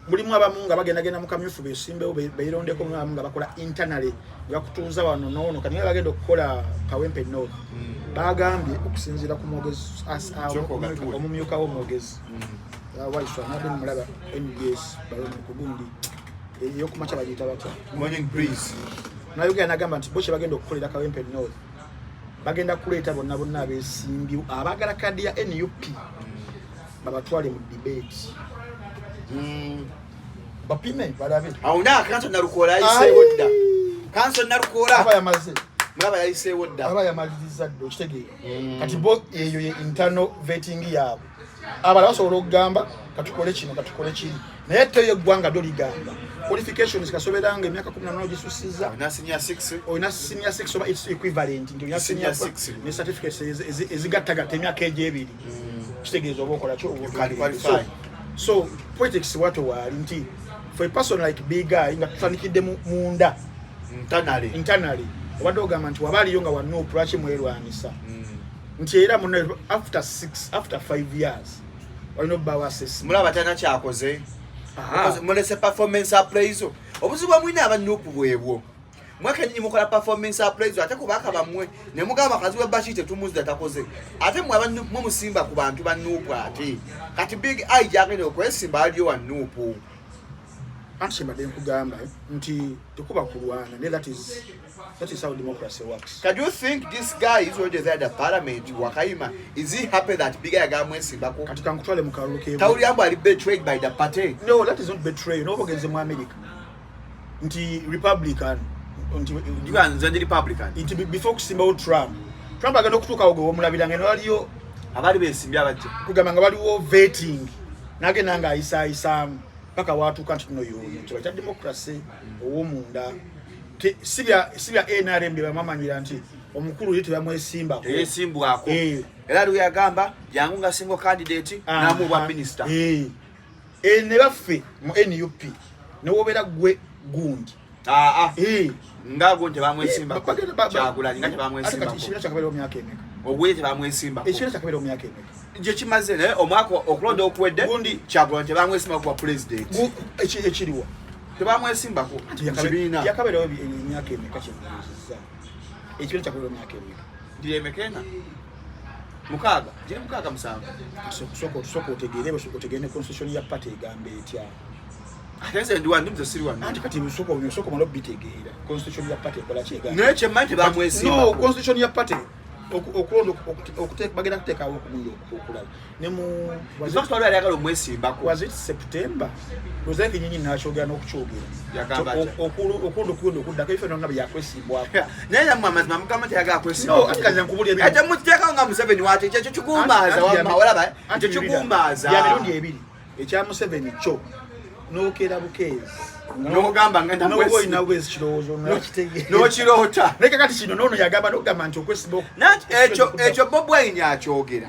Mulimu abamu nga bagendagenda mu kamyufu besimbewo beerondeko, mulimu abamu nga bakola internally ne bakutuuza wano noono. Kati nga bagenda okukola Kawempe North, bagambye okusinziira ku mwogezi Sooka ogatuule. omumyuka w'omwogezi Waiswa, nabadde mulaba NBS ku gundi eyokumakya, bagiyita batya? Morning Breeze. Nayogera nagamba nti bo kye bagenda okukolera Kawempe North, bagenda kuleeta bonna bonna abesimbyewo abaagala kadi ya NUP, babatwale mu debate, bapime balabe. Awo naa Kanso Nalukoola yayiseewo dda. Kanso Nalukoola Aba yamaze. Mulaba yayiseewo dda. Aba yamaliriza dda, okitegeera? Kati bo eyo ye internal vetting yaabwe. Abalala basobola okugamba katukole kino, katukole kiri, naye teyo eggwanga lyo ligamba qualifications kasoberanga emyaka 18 ogisusiza. Olina senior 6. Olina senior 6 oba its equivalent, nti olina senior senior six. Ne certificates ezigattagatta emyaka egyebiri, kitegeeza oba okola ki, oba You can otuukiriza. Qualify. So politics bwatyo waali nti for a person like Big Eye nga tutandikidde munda internally, internally. Obadde ogamba nti waba aliyo nga wa NUP, lwaki mwerwanisa? Nti era muno after 6, after 5 years walina obbaawo assessment. Mulaba talina kyakoze. Mulese performance appraisal. Obuzibu bwamulina aba NUP bwebwo, mwekenyini mukola performance appraisal ate kubaka bammwe ne mugamba Kazibwe Bashir tetumuzza, takoze. Ate mwe aba NUP mwe musimba ku bantu ba NUP. Ate kati Big Eye gyagenda okwesimba aliyo wa NUP. Anti kyembadde nkugamba nti tekuba kulwana, naye that is how democracy works. Can you think this guy is already there at the parliament, Wakayima? Is he happy that Big Eye agamwesimbako? Kati kankutwale mu kalulu ke. Tawulira mbu ali betrayed by the party. No, that is not betrayal. Noba ogenze mu America nti Republican nti Juga nze ndi Republican. Nti before kusimbawo Trump, Trump agenda okutuukawo gwe womulabira nga waliyo Abaali besimbye abajja. Kugamba nga waliwo vetting, nagenda nga ayisaayisaamu paka watuuka nti tuno yono kiba kya democracy ow'omunda. Si bya NRM bye bamamanyira nti omukulu ye tebamwesimbako. Teyesimbwako. Eh. Era aliwo yagamba jangu nga single candidate namuwa minister. Eh. Eh, ne baffe mu NUP newobeera gwe gundi. Aa. Eh. Nga gwo tebamwesimbako. Kyagulanyi Kyagulanyi nga kati tebamwesimbako. ekibiina kyakabeerawo myaka emeka? Ogwe tebamwesimbako. Ekibiina kyakabeerawo myaka emeka? Gye kimaze, naye omwaka okulonda okuwedde Gundi- Kyagulanyi tebamwesimbako kuba president. Ekiriwa? Tebamwesimbako mu kibiina. Yakabeerawo emyaka emeka? Kyemubuuzizza, ekibiina kyakabeerawo myaka emeka? Giremeka ena, mukaaga, giri mukaaga, musanvu. Sooka otegeere, otegeere ne constitution ya party egamba etya. Ate nze ndi wandi, nze siri wano. Anti kati sooka omale obitegeera constitution ya party ekola ki, egamba. Naye kyemmanyi No, tebamwesimbako. constitution ya party okulonda bagenda kuteekawo okumundi okulala ne mu In fact, waliwo yali ayagala omwesimbako. Was it September? Lozange nyinyi nakyogera n'okukyogera. Yagamba atya? Okulonda okugenda okuddako ebifo byonna byakwesimbwako. Naye nammwe amazima mugamba nti ayagala No, ati kaze nkubulira ebiri- Ate mukiteekawo nga Museveni wate ekyo kikumbaaza. Wamma olaba Anti ekyo Yuda, kikumbaaza. bya mirundi ebiri. Ekya Museveni kyo nokeera bukeezi. N'ogamba ngenda N'oba kwesiba. olina bwezi kirowoozo nakitegeera. N'okiroota. Naye kakati kino noono yagamba n'okugamba nti okwesiba Nanti ekyo Bobi Wine akyogera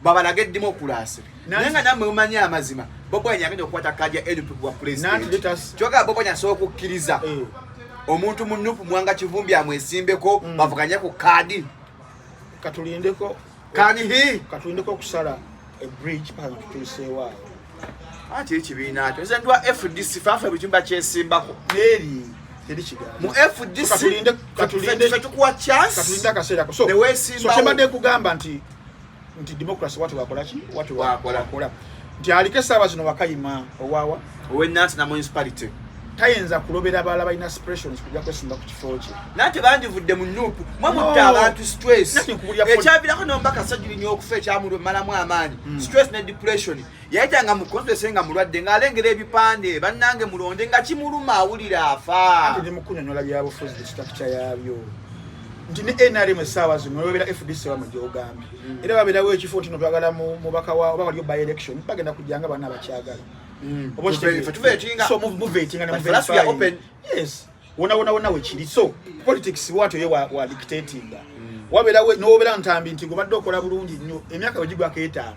babalage democracy, naye nga nammwe mumanyi amazima, Bobi Wine agenda okukwata kaadi ya NUP bwa Nanti president. let Kyogera Bobi Wine asobola okukkiriza Eh. omuntu mu NUP, Mwanga Kivumbi, amwesimbeko bavuganye ku kaadi? Katulindeko. Can he? Katulindeko okusala e bridge paka nga tutuuseewo awo. Anti ekibiina kyo, nze ndwa FDC, faafe buli kimu bakyesimbako. Neeri teri kigambo. Mu FDC Katulinde fe tukuwa chance katulinde akaseera ko. So Ne weesimbawo. so kyembadde nkugamba nti democracy wati wakola ki, wati Wakola. wakola nti aliko essaawa zino Wakayima owaawa Owenansana municipality. Tayinza kulobera abalala balina aspirations kujja kwesimba ku kifo kye. Nate bandivudde mu NUP, mwe No. mutta abantu stress. Nati nkubulira Ekyavirako nomubaka Ssegirinya okufa, ekyamumalamu amaanyi, stress ne depression. Yayitanga mu constituency nga mulwadde, ng'alengera ebipande, "Bannange mulonde," nga kimuluma, awulira afa. Anti ndi mu kunyonyola byabufuzi, structure yaabyo, nti ne NRM essaawa zino webeera FDC wamwe gyogambye, era babeerawo ekifo nti no twagala mubaka wa oba waliyo by election, bagenda kujjanga bana abakyagala. Oba okitegeera? Ffe tuvetinga. So muvetinga ne But for us we are muverifying. open. Yes, wona wona wona wekiri. So politics bwatyo ye wa dictatinga, wabeerawo nowobeera Ntambi nti gobadde okola bulungi nnyo, emyaka bwe 5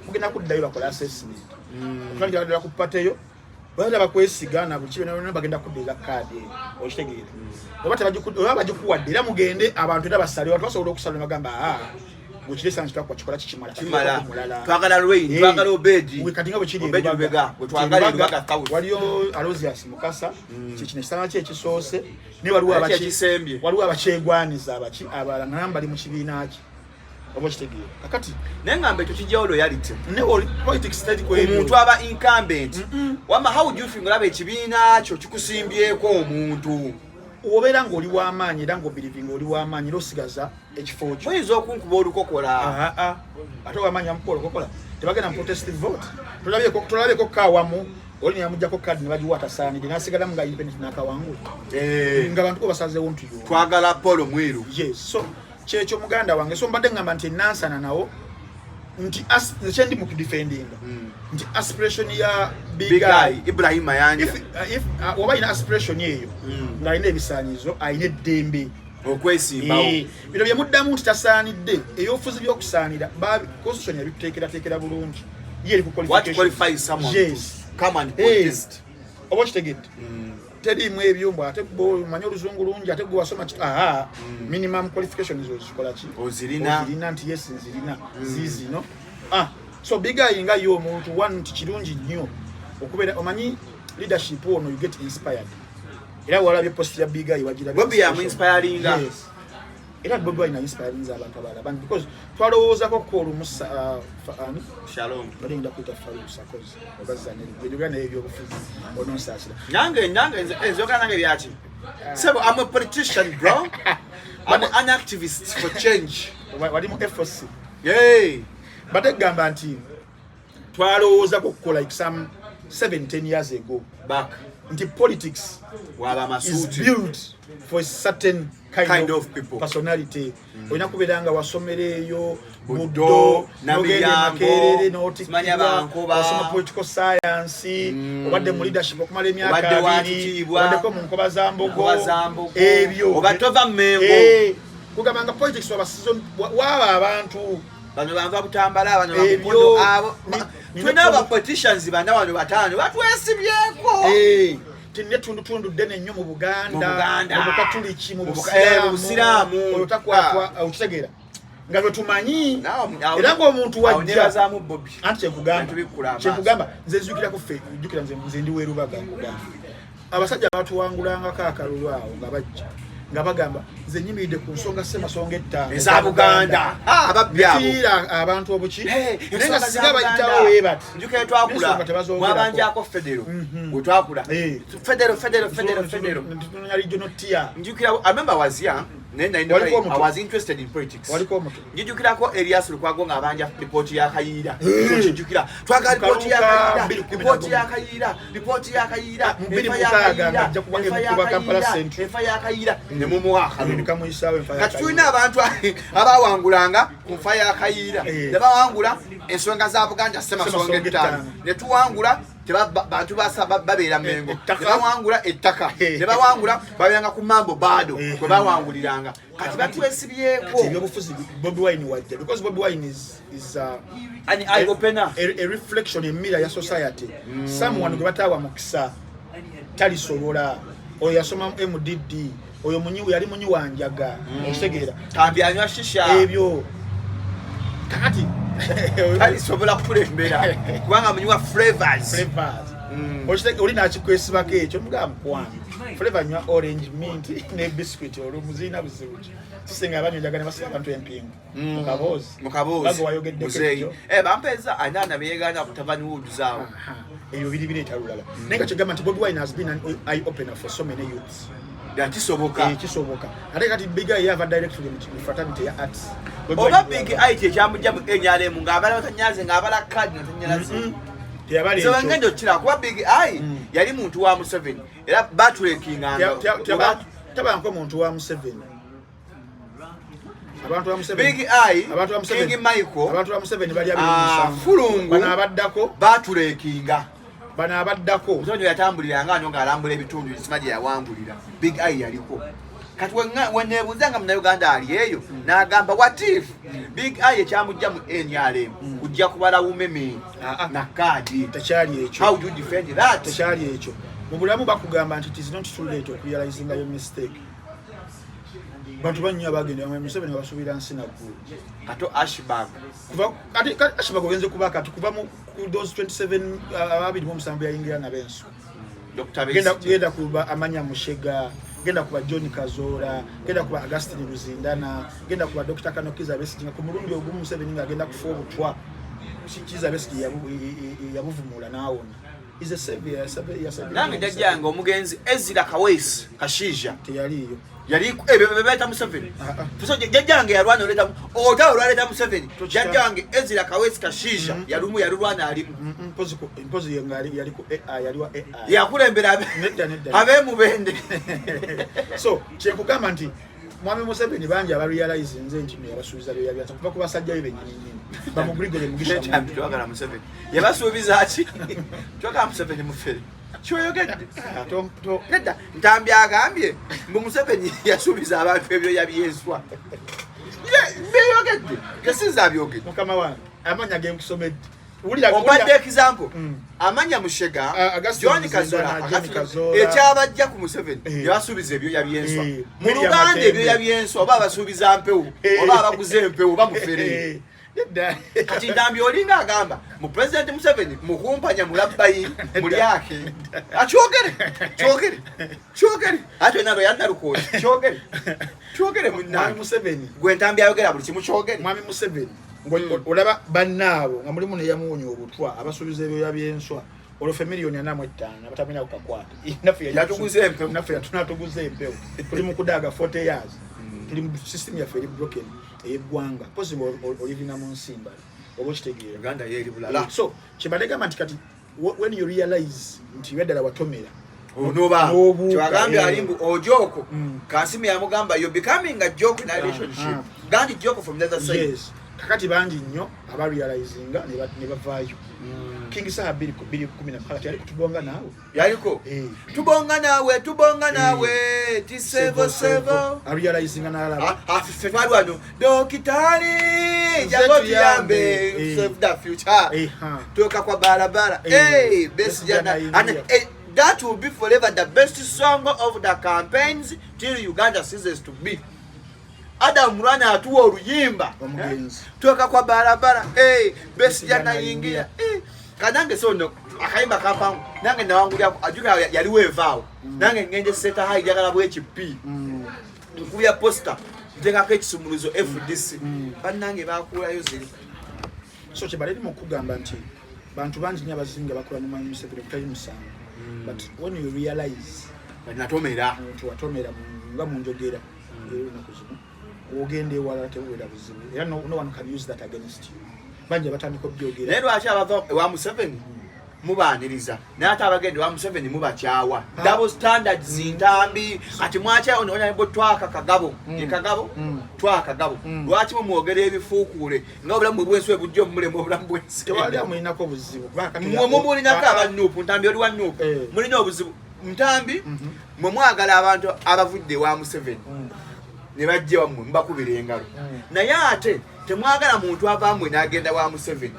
mugenda kuddayo bakola assessment okutandikira ddala ku party eyo. Baada bakwesiga na buli kibi bagenda kuddiza kaadi eyo, okitegeera? Oba oba bagikuwadde, era mugende abantu era basale, abantu basobola okusala ne bagamba, "Aa, gwekiresa nti twakuwa kikola kikimala." Kimala. Mulala. Twagala Lwayne, twagala Obedi. Kati nga bwe kiri Obedi e Lubaga. Lubega, gwe twagala e Nti Lubaga South. Waliyo Alozias Mukasa, kikino ekisanga kye ekisoose, naye waliwo Naye kyekisembye. Waliwo abakyegwaniza abaki abalala nga nabo bali mu kibiina ki, oba okitegeera kakati? Naye ngamba ekyo kijjawo loyalty. Ne politics teri ku ebyo. Omuntu aba incumbent, wama, how do you feel olaba ekibiina kyo kikusimbyeko omuntu? Obeera ng'oli w'amaanyi era ng'obelievinga oli w'amaanyi era osigaza ekifo kyo. Muyinza okunkuba olukokola. Aa, ate ow'amaanyi amukuba olukokola, tebagenda mu protest vote. Tolabyeko kawamu oli neyamugjako kadi ne bagiwa atasaanidde, n'asigalamu nga independent n'akawangula? Eh, nga bantu ko basazeewo nti yo twagala Paul Mwiru. Yes, so kyekyo muganda wange. So mbadde ngamba nti enansana nawo nti nze kyendi mu kudefendinga nti aspiration ya Big Big Eye Eye, Ibrahim Mayanja, if oba alina aspiration eyo ng'alina ebisaanyizo, alina eddembe okwesimbawo. Eh, bino bye muddamu nti tasaanidde, ebyobufuzi by'okusaanira constitution yabituteekerateekera bulungi, ye eri ku What qualifications. qualifies someone Yes. to come and Eh, contest? oba okitegedde? Teriimu ebyo mbu ate gwe omanyi oluzungu lungi, ate gwe wasoma aha, minimum qualifications ozikola ki? Ozirina. Ozirina nti yes, nzirina ziizino. Ah, so Big Eye nga ye omuntu one nti kirungi nnyo okubeera omanyi leadership ono, you get inspired. Era walabye post ya Big Eye, wagirabye. Bobi yamu-inspiringa. Yes. Era Bobi Wine inspiringa abantu abalala bangi because twalowoozako ko olumu ani? Shalom. Balinda kuyita Farouk Sakozi oba Zaneri gyojogera naye ebyobufuzi, ononsaasira. Nange nze nange byaki, sebo, I'm a politician, bro. I'm an activist for change. Wali mu FOC. Hey. Bategamba nti twalowoozako kukola like some 7 10 years ago back nti politics waba is masuuti built for a certain kind, kind of people. Personality. Olina kubeera nga wasomera eyo Buddo, Buddo, n'ogenda e Namilyango, Makerere, simanya n'otikkirwa, Bankoba. wasoma political science, obadde mu leadership okumala emyaka Obadde wa 20, kitiibwa. obaddeko mu nkoba za Mbogo. Nkoba za Mbogo. Ebyo. Oba tova Mmengo. Eh, kugamba nga politics waba season waaba abantu Bano banva Butambala, bano Ebyo. bamukono abo. Tulina aba politicians bana wano bataano batwesibyeko. Eh, tinne tundutundu ddene nnyo mu Buganda, Mu Buganda. mu Bukatuliki, mu Mu Busiraamu. Oyo takwatwa, okitegeera nga bwe tumanyi. Awo Era ng'omuntu wajja nebazaamu Bobi. Anti kyekugamba, Tubikkula amaaso. kyekugamba nze nzijukirako ffe, jjukira nze ndi werubaga, nkugamba abasajja batuwangulangako akalulu awo nga bajja nga bagamba nze nyimiridde ku nsonga ssemasonga 5 eza Buganda. Ah, ababbi abo. Nekiyira abantu obuki, Hey, naye nga ensonga za singa Buganda. bayitawo weebati Njukira twakula Ensonga tebazoogerako. mwabanjako federo bwe twakula. Federo, federo, federo, federo. Tunonya regional tier. Njukira, I remember I was young naye nali Waliko omuto. I was interested in politics. Waliko omuto. Njijukirako Elias Lukwago ng'abanja lipooti ya Kayiira. Kijjukira twagala lipooti ya Kaluka Kayiira, 2011. lipooti ya Kayiira, lipooti ya Kayiira, Mu bbiri enfa ya mukaaga Kayiira, ng'ajja kuba enfa ya MP wa Kampala Kayiira, Central. enfa ya Kayiira ne mumuwa akalulu. Nekamuyisaawo enfa ya Kati Kayiira. tulina abantu abawangulanga ku nfa ya Kayiira, ne bawangula ensonga za Buganda ssemasonga Ssemasonga 5, 5. ne tuwangula bantu babeera Mengo, Ettaka. ne bawangula ettaka, ne bawangula babeeranga ku mambo baado kwe bawanguliranga. Kati batwesibyeko. Kati ebyobufuzi, Bobi Wine wajja because Bobi Wine is An eye opener. a reflection, emira ya society. Someone gwe bataawa mukisa talisobola. Oyo yasoma MDD, oyo munyi yali munyi wa njaga, okitegeera? Tambi anywa shisha. Ebyo kakati Talisobola kukulembera kubanga munywa flavors. Flavors. Oli nakikwesibako ekyo, mugamba mukwano, flavor nywa orange, mint ne biscuit, olumu zirina buzibu ki? Kisinga abanywa enjaga ne basiba abantu empingu mu kaboozi. Mu kaboozi. Bago wayogeddeko. Muzeeyi. Ekyo. Eh, bampeeza anaana beyegaana ku tavani wood zaawo. Aha, ebyo biri bireeta lulala, naye nga kyegamba nti Bobi Wine has been an eye opener for so many youths. Kisoboka. Eh, kisoboka. Ate kati Big Eye yava directly mu fraternity ya arts. Bobi Oba Wine Big Eye kyekyamujja mu NRM ng'abala batanyaze ng'abala kadi natanyalaze. Teyabala Nze ekyo. wengenda okukira kuba Big Eye yali muntu wa Museveni era batulekinganga. Tabanko muntu wa Museveni, abantu ba Museveni. Big Eye, Abantu ba Museveni. King Michael, Abantu ba Museveni bali abiri ah, musanvu. Fulungu. Bano abaddako, Batulekinga. Bano abaddako. Museveni yatambuliranga ano ng'alambula ebitundu isima gye yawangulira. Big Eye yaliko. Kati weneebuuza nga Munnayuganda ali eyo n'agamba, what if Big Eye ekyamujja mu NRM kujja kubala umeme Ah, ah. na kaadi? Tekyali ekyo. How do you defend that? Tekyali ekyo. Mu bulamu bakugamba nti it is not too late okurealizinga your mistake. Bantu bannyo abagenda Museveni nga basuubira nsi naggulu. Kato Ashbag. Kuva kati Ashbag ogenze kuba kati kuva mu ku those 27 27 yayingira nabensu. Dr. Genda Besigye. genda kuba Amanya Mushega, genda kuba John Kazoora, genda kuba Augustine Ruzindana, genda kuba Dr. Kano Kiza Besigye, nga ku mulundi ogumu Museveni ng'agenda kufa obutwa, Kiza Besigye yabuvumula n'awona. Is a savior, savior. Nange jjajjange omugenzi Ezira Kaweesi Kashiija Teyaliiyo. Yali ebyo bye bayita Museveni. Ah, ah. So jjajjange yalwana oleeta olutalo olwaleeta Museveni. Tokita. Jjajjange Ezira Kaweesi Kashiija yalumu yalulwana alimu. Mpozi ye nga yali ku AI, yali wa AI. Yakulembera Nedda, nedda. ab'emubende. So kyenkugamba nti mwami Museveni bangi abarealize nze nti no yabasuubiza bye yabyansa kuva ku basajja be bennyini nnyini bamugurigore Mugisha Tambi twagala Museveni yabasuubiza ki? Twagala Museveni mufere kyoyogedde. Ah, Nedda, Ntambi agambye mbu Museveni yasuubiza abantu ebyo yabyeswa byeyogedde tesinza abyogedde. Mukama wange, amanya genkusomedde. Ompadde example, amanya Mushega, Augustine John Kazola, Muzinda, John Kazola. Ekyabajja ku Museveni, yabasuubiza ebyoya byenswa. Mu William Luganda, Matembe. ebyoya byenswa oba abasuubiza mpewo, oba abaguza empewo, oba mufere. Nedda. Kati Ntambi olinga agamba mu President Museveni mukumpanya, mulabbayi mulyake. Akyogere, kyogere, kyogere, ate nalo yannalukooti, kyogere, kyogere. Mwami Munnange, Museveni. gwe Ntambi ayogera buli kimu, kyogere. Mwami Museveni, olaba bannaabo nga mulimu neyamuwonya obutwa, abasuubiza ebyoya byenswa, olwo fe miliyoni 45 abatamanya kukakwata. Naffe Yatuguza empewo. Naffe yatunatuguza empewo. Tuli mu kudaaga 40 years, tuli mu system yaffe eri broken ey'eggwanga. Pozi olivinga mu nsi mbala, oba okitegeera? Uganda yeeri bulala. So kyebadde gamba nti kati when you realize nti ebyadala watomera, onoba n'obuuka, kyewagambye ali mbu ojoke. Kasimu yamugamba, "You becoming a joke in a relationship." Gandi joke from the other side. Yes, kakati bangi nnyo abarealizinga ne bavaayo. King Saha 2016 yali kutubonga naawe. Yaliko. Tubonga naawe, tubonga naawe, tisevo sevo. Arealizinga n'alaba. Ah, ffe twali wano, dokitali, Nze jangu tuyambe. tuyambe, save the future. Ha. Toka kwa barabara. Eh, best Best jana jana and ingia. That will be forever the best song of the campaigns till Uganda ceases to be. Adam Mulwana atuwa oluyimba. Omugenzi. Toka kwa barabara, eh, best Jana jana ingia. ingia. Kanange so no akayimba kampangu nange nawangulya, ajuka yaliwo evaawo nange ngende seta high, njagala bwekipi, nkubya poster, nteekako ekisumuluzo FDC. Bannange bakuulayo ziri. So kyebale eri mu kugamba nti bantu bangi nnyo abazinga bakola ne Mwami Museveni kutali musango, but when you realize natomera nti watomera nga munjogera olunaku zino ogenda ewalala, tebubeera buzibu era no one can use that against you. Bangi abatandika obyogera. Naye lwaki abava ewa Museveni mubaaniriza, naye ate abagenda ewa Museveni mubakyawa? Double standards. Ntambi, kati mwakyawo nonabo twaka Kagabo, ye Kagabo, twaka Kagabo. Lwaki mumwogera ebifuukuule nga obulamu bwe bwensi bwe bujja omulema obulamu bwensi? Tewali amulinako buzibu kuba kati Mwe mumulinako. Ah, Aba NUP, Ntambi oli wa NUP. Mulina obuzibu, Ntambi. Mwe mwagala abantu abavudde ewa Museveni ne bajja wammwe, mubakubira engalo, naye ate temwagala muntu avamwe n'agenda wa Museveni.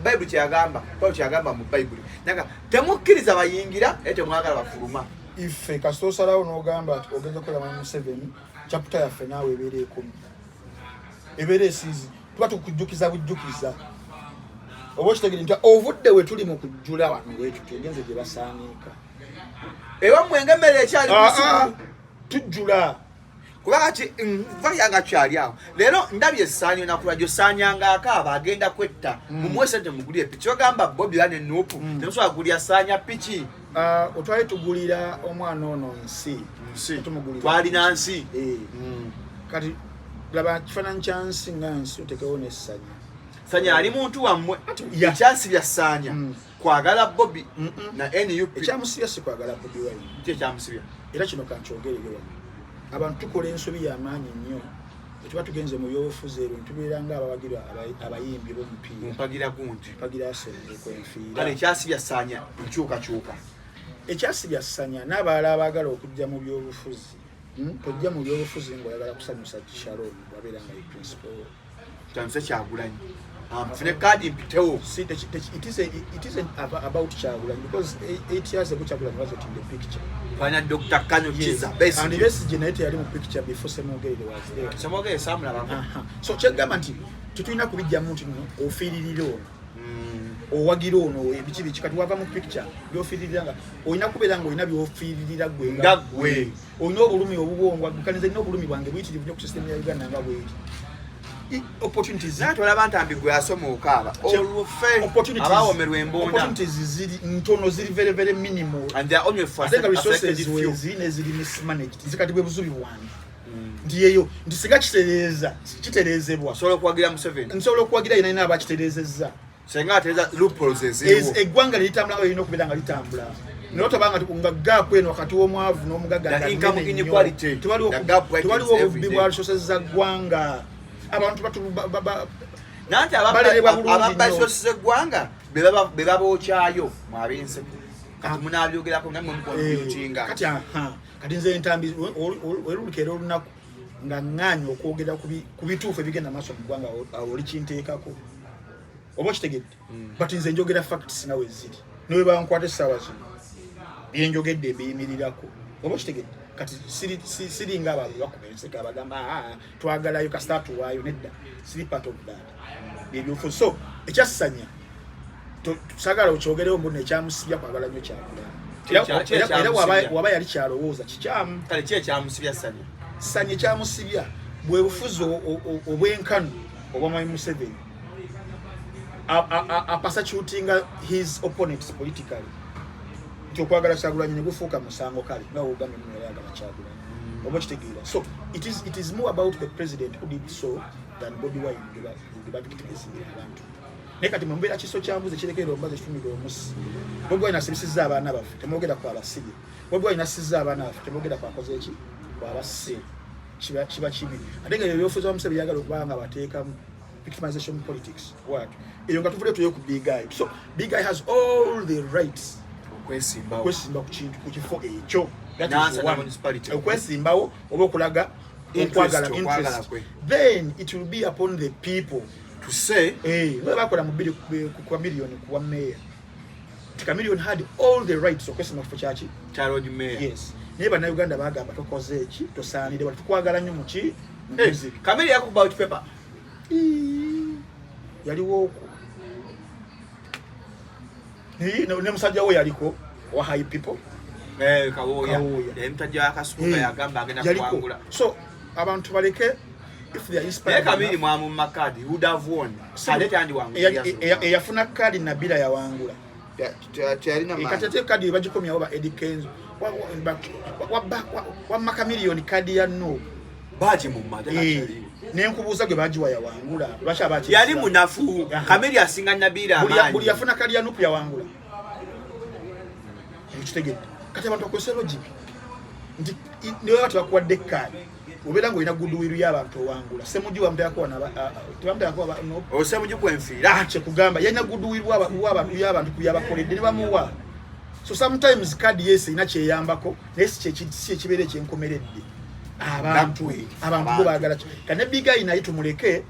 Bayibuli kyeyagamba, Pawulo kyeyagamba mu Bayibuli naga, temukkiriza bayingira naye temwagala bafuluma. Ife kasita osalawo n'ogamba nti ogenza kukola Mwami Museveni, chapter yaffe naawe ebeera ekumi, ebeera esiizi, tuba tukujjukiza bujjukiza, oba okitegere nti ovudde we tuli mu kujjula wano wetuti, ogenze gye basaaniika. Ewammwe ngaemmere ekyali Ah, ah, kusuku. Tujjula. Kuba kati nva yanga kyali awo leero ndabye essaani onakulwajjo saanyanga akaaba agenda kwetta. Mumuwe sente mugulye piki. Ogamba Bobi oba ne NUP temusobola kugulya saanya piki. Ah, otwali tugulira omwana ono nsi. Nsi. Tumugulira. Twalina nsi. Eh. Kati laba kifaananyi kya nsi nga nsi, otekewo n'essanya. Sanya ali muntu wammwe. Ya. Ekyasibya Saanya kwagala Bobi na NUP. Ekyamusibya si kwagala Bobi Wine. Ki ekyamusibya? Era kino kankyogerere wano, abantu tukola ensobi y'amaanyi nnyo. Bwe tuba tugenze mu byobufuzi ebyo, tubeera nga abawagira abayimbi b'omupiira. Mpagira gundi. Mpagira Arsenal kwenfiira. Kale ekyasibya Saanya nkyukakyuka. Ekyasibya Ssanya n'abalala abaagala okujja mu byobufuzi, Tojja mu byobufuzi ng'oyagala kusanyusa Sharon, wabeera nga ye principal. Kyamuse Kyagulanyi nfune kaadi mpitewo. See, it isn't about Kyagulanyi because 8 years ago Kyagulanyi wasn't in the picture. Twalina Dr. Kano Kiza And Besigye. Besigye naye teyali mu picture before Ssemogerere was there. Ssemwogerere saamulabako. Aha. So kyegamba nti tetulina kubijjamu nti no ofiiririra ono, owagira ono, ebiki biki. Kati wava mu picture, byofiiririra nga olina kubeera nga olina byofiiririra gwe. Nga ggwe. Olina obulumi obubwongwa kanize, nina obulumi bwange buyitirivu nnyo ku system ya Uganda nga bweri. Opportunities Naye tolaba Ntambi gwe yasoma okaaba olwo ffe abawomerwa embonda. Opportunities ziri ntono, ziri very very minimal. And they are only for Ate nga a resources selected few. wezi neziri mismanaged. Nze kati bwe buzubi bwange nti yeyo nti singa kitereeza, kitereezebwa, Osobola okuwagira Museveni. Nsobola okuwagira yina yina abakitereezezza. Senga atereeza loopholes eziriwo. Eggwanga lyeritambula nga lirina okubeera nga litambula, naye tobanga nga gap eno wakati w'omwavu n'omugagga The nga income nnene nnyo. inequality. The gap widens Tewaliwo every obubbi day. bwa resources za ggwanga. Abantu Nanti balerebwa bulungi ababba nnyo. resources z'eggwanga be babookyayo mwabenseko. Kati munabyogerako nammwe mucontributinga. Kati aha, kati nze Ntambi werulukeera olunaku nga ŋŋaanya okwogera ku bituufu ebigenda maaso mu ggwanga, awo olikinteekako. Oba okitegedde? But nze njogera facts nga weziri, newe bankwata essaawa zino, byenjogedde mbiyimirirako. Oba okitegedde? Kati siringa abo abakuba enseka abagamba, "Ah, twagalayo kasita tuwaayo." Nedda, siri part of that byebyobufuzi. So ekyassanya sagala okyogerewo mbu nekyamusibya kwagala nnyo Kyagulanyi. Era waba yali kyalowooza kikyamu. Kale ki ekyamusibya Sanya? Sanya ekyamusibya bwe bufuzi obwenkanu obwa Mwami Museveni apersecutinga his opponents politically, nti okwagala Kyagulanyi ne gufuuka musango. Kale nga wogambye muno yali ayagala Kyagulanyi, oba okitegeera? So it is more about the president who did so than Bobi Wine gwe bavictimizingira abantu. Naye kati mumbeera kiso kya mbuzi kirekera ombazi ekitumira omusi. Bobi Wine asibisizza abaana baffe, temwogera ku abasibye. Bobi Wine asizza abaana baffe, temwogera ku akoze eki, ku abasse. Kiba kibi. Ate nga ebyo byofuza Museveni byagala okuba nga bateekamu victimization politics. What eyo nga tuvudde tuyo ku Big Eye. So Big Eye has all the rights okwesimbawo. Okwesimba ku kintu, ku kifo ekyo. That is Nansana one. Municipality. Okwesimbawo oba okulaga interest, okwagala, okwagala interest. Kwe. Then it will be upon the people to say. Eh, nga bakola mu bbiri ku Chameleone kuwa mayor. Chameleone had all the rights okwesimba ku kifo kyaki? Kya Lord Mayor. Yes, naye Bannayuganda bagamba tokoze eki, tosaanire wali, tukwagala nnyo muki, mu Eh, music. Chameleone yakuba out paper. Ii, yaliwo okwo. Naye ne musajja we yaliko owa HiPipo. Eh, Kawooya. Kawooya. Yali musajja wa Kasuku Eh, yagamba agenda yaliko. kuwangula. So abantu baleke if they are Naye inspired Kamiri enough. mwamumma kaadi, would have won. Ate tandiwangula. Eyafuna kaadi Nabira yawangula. Teyalina Eh, kati ate kaadi bagikomyawo ba Eddie Kenzo. Wamma Chameleone kaadi ya no Bagimumma ate Eh, kati nenkubuuza gwe bagiwa yawangula, lwaki aba yali munafu. Aha. Kamiri asinga Nabira Buli amaanyi. yafuna kaadi ya NUP yawangula, ekitegedde? Kati abantu bakozesa logic nti niwe tebakuwadde kaadi, obeera ngaolina goodwill y'abantu owangula. Semuju bamuteekako no. Osemuju kwenfiira. Kyekugamba yalina goodwill y'abantu ku byabakoledde ne bamuwa. So sometimes kaadi yes erina kyeyambako, naye si kyekibeera ekyenkomeredde. Abantu Gaggwe. abantu bo baagala ki? Kane Big Eye naye tumuleke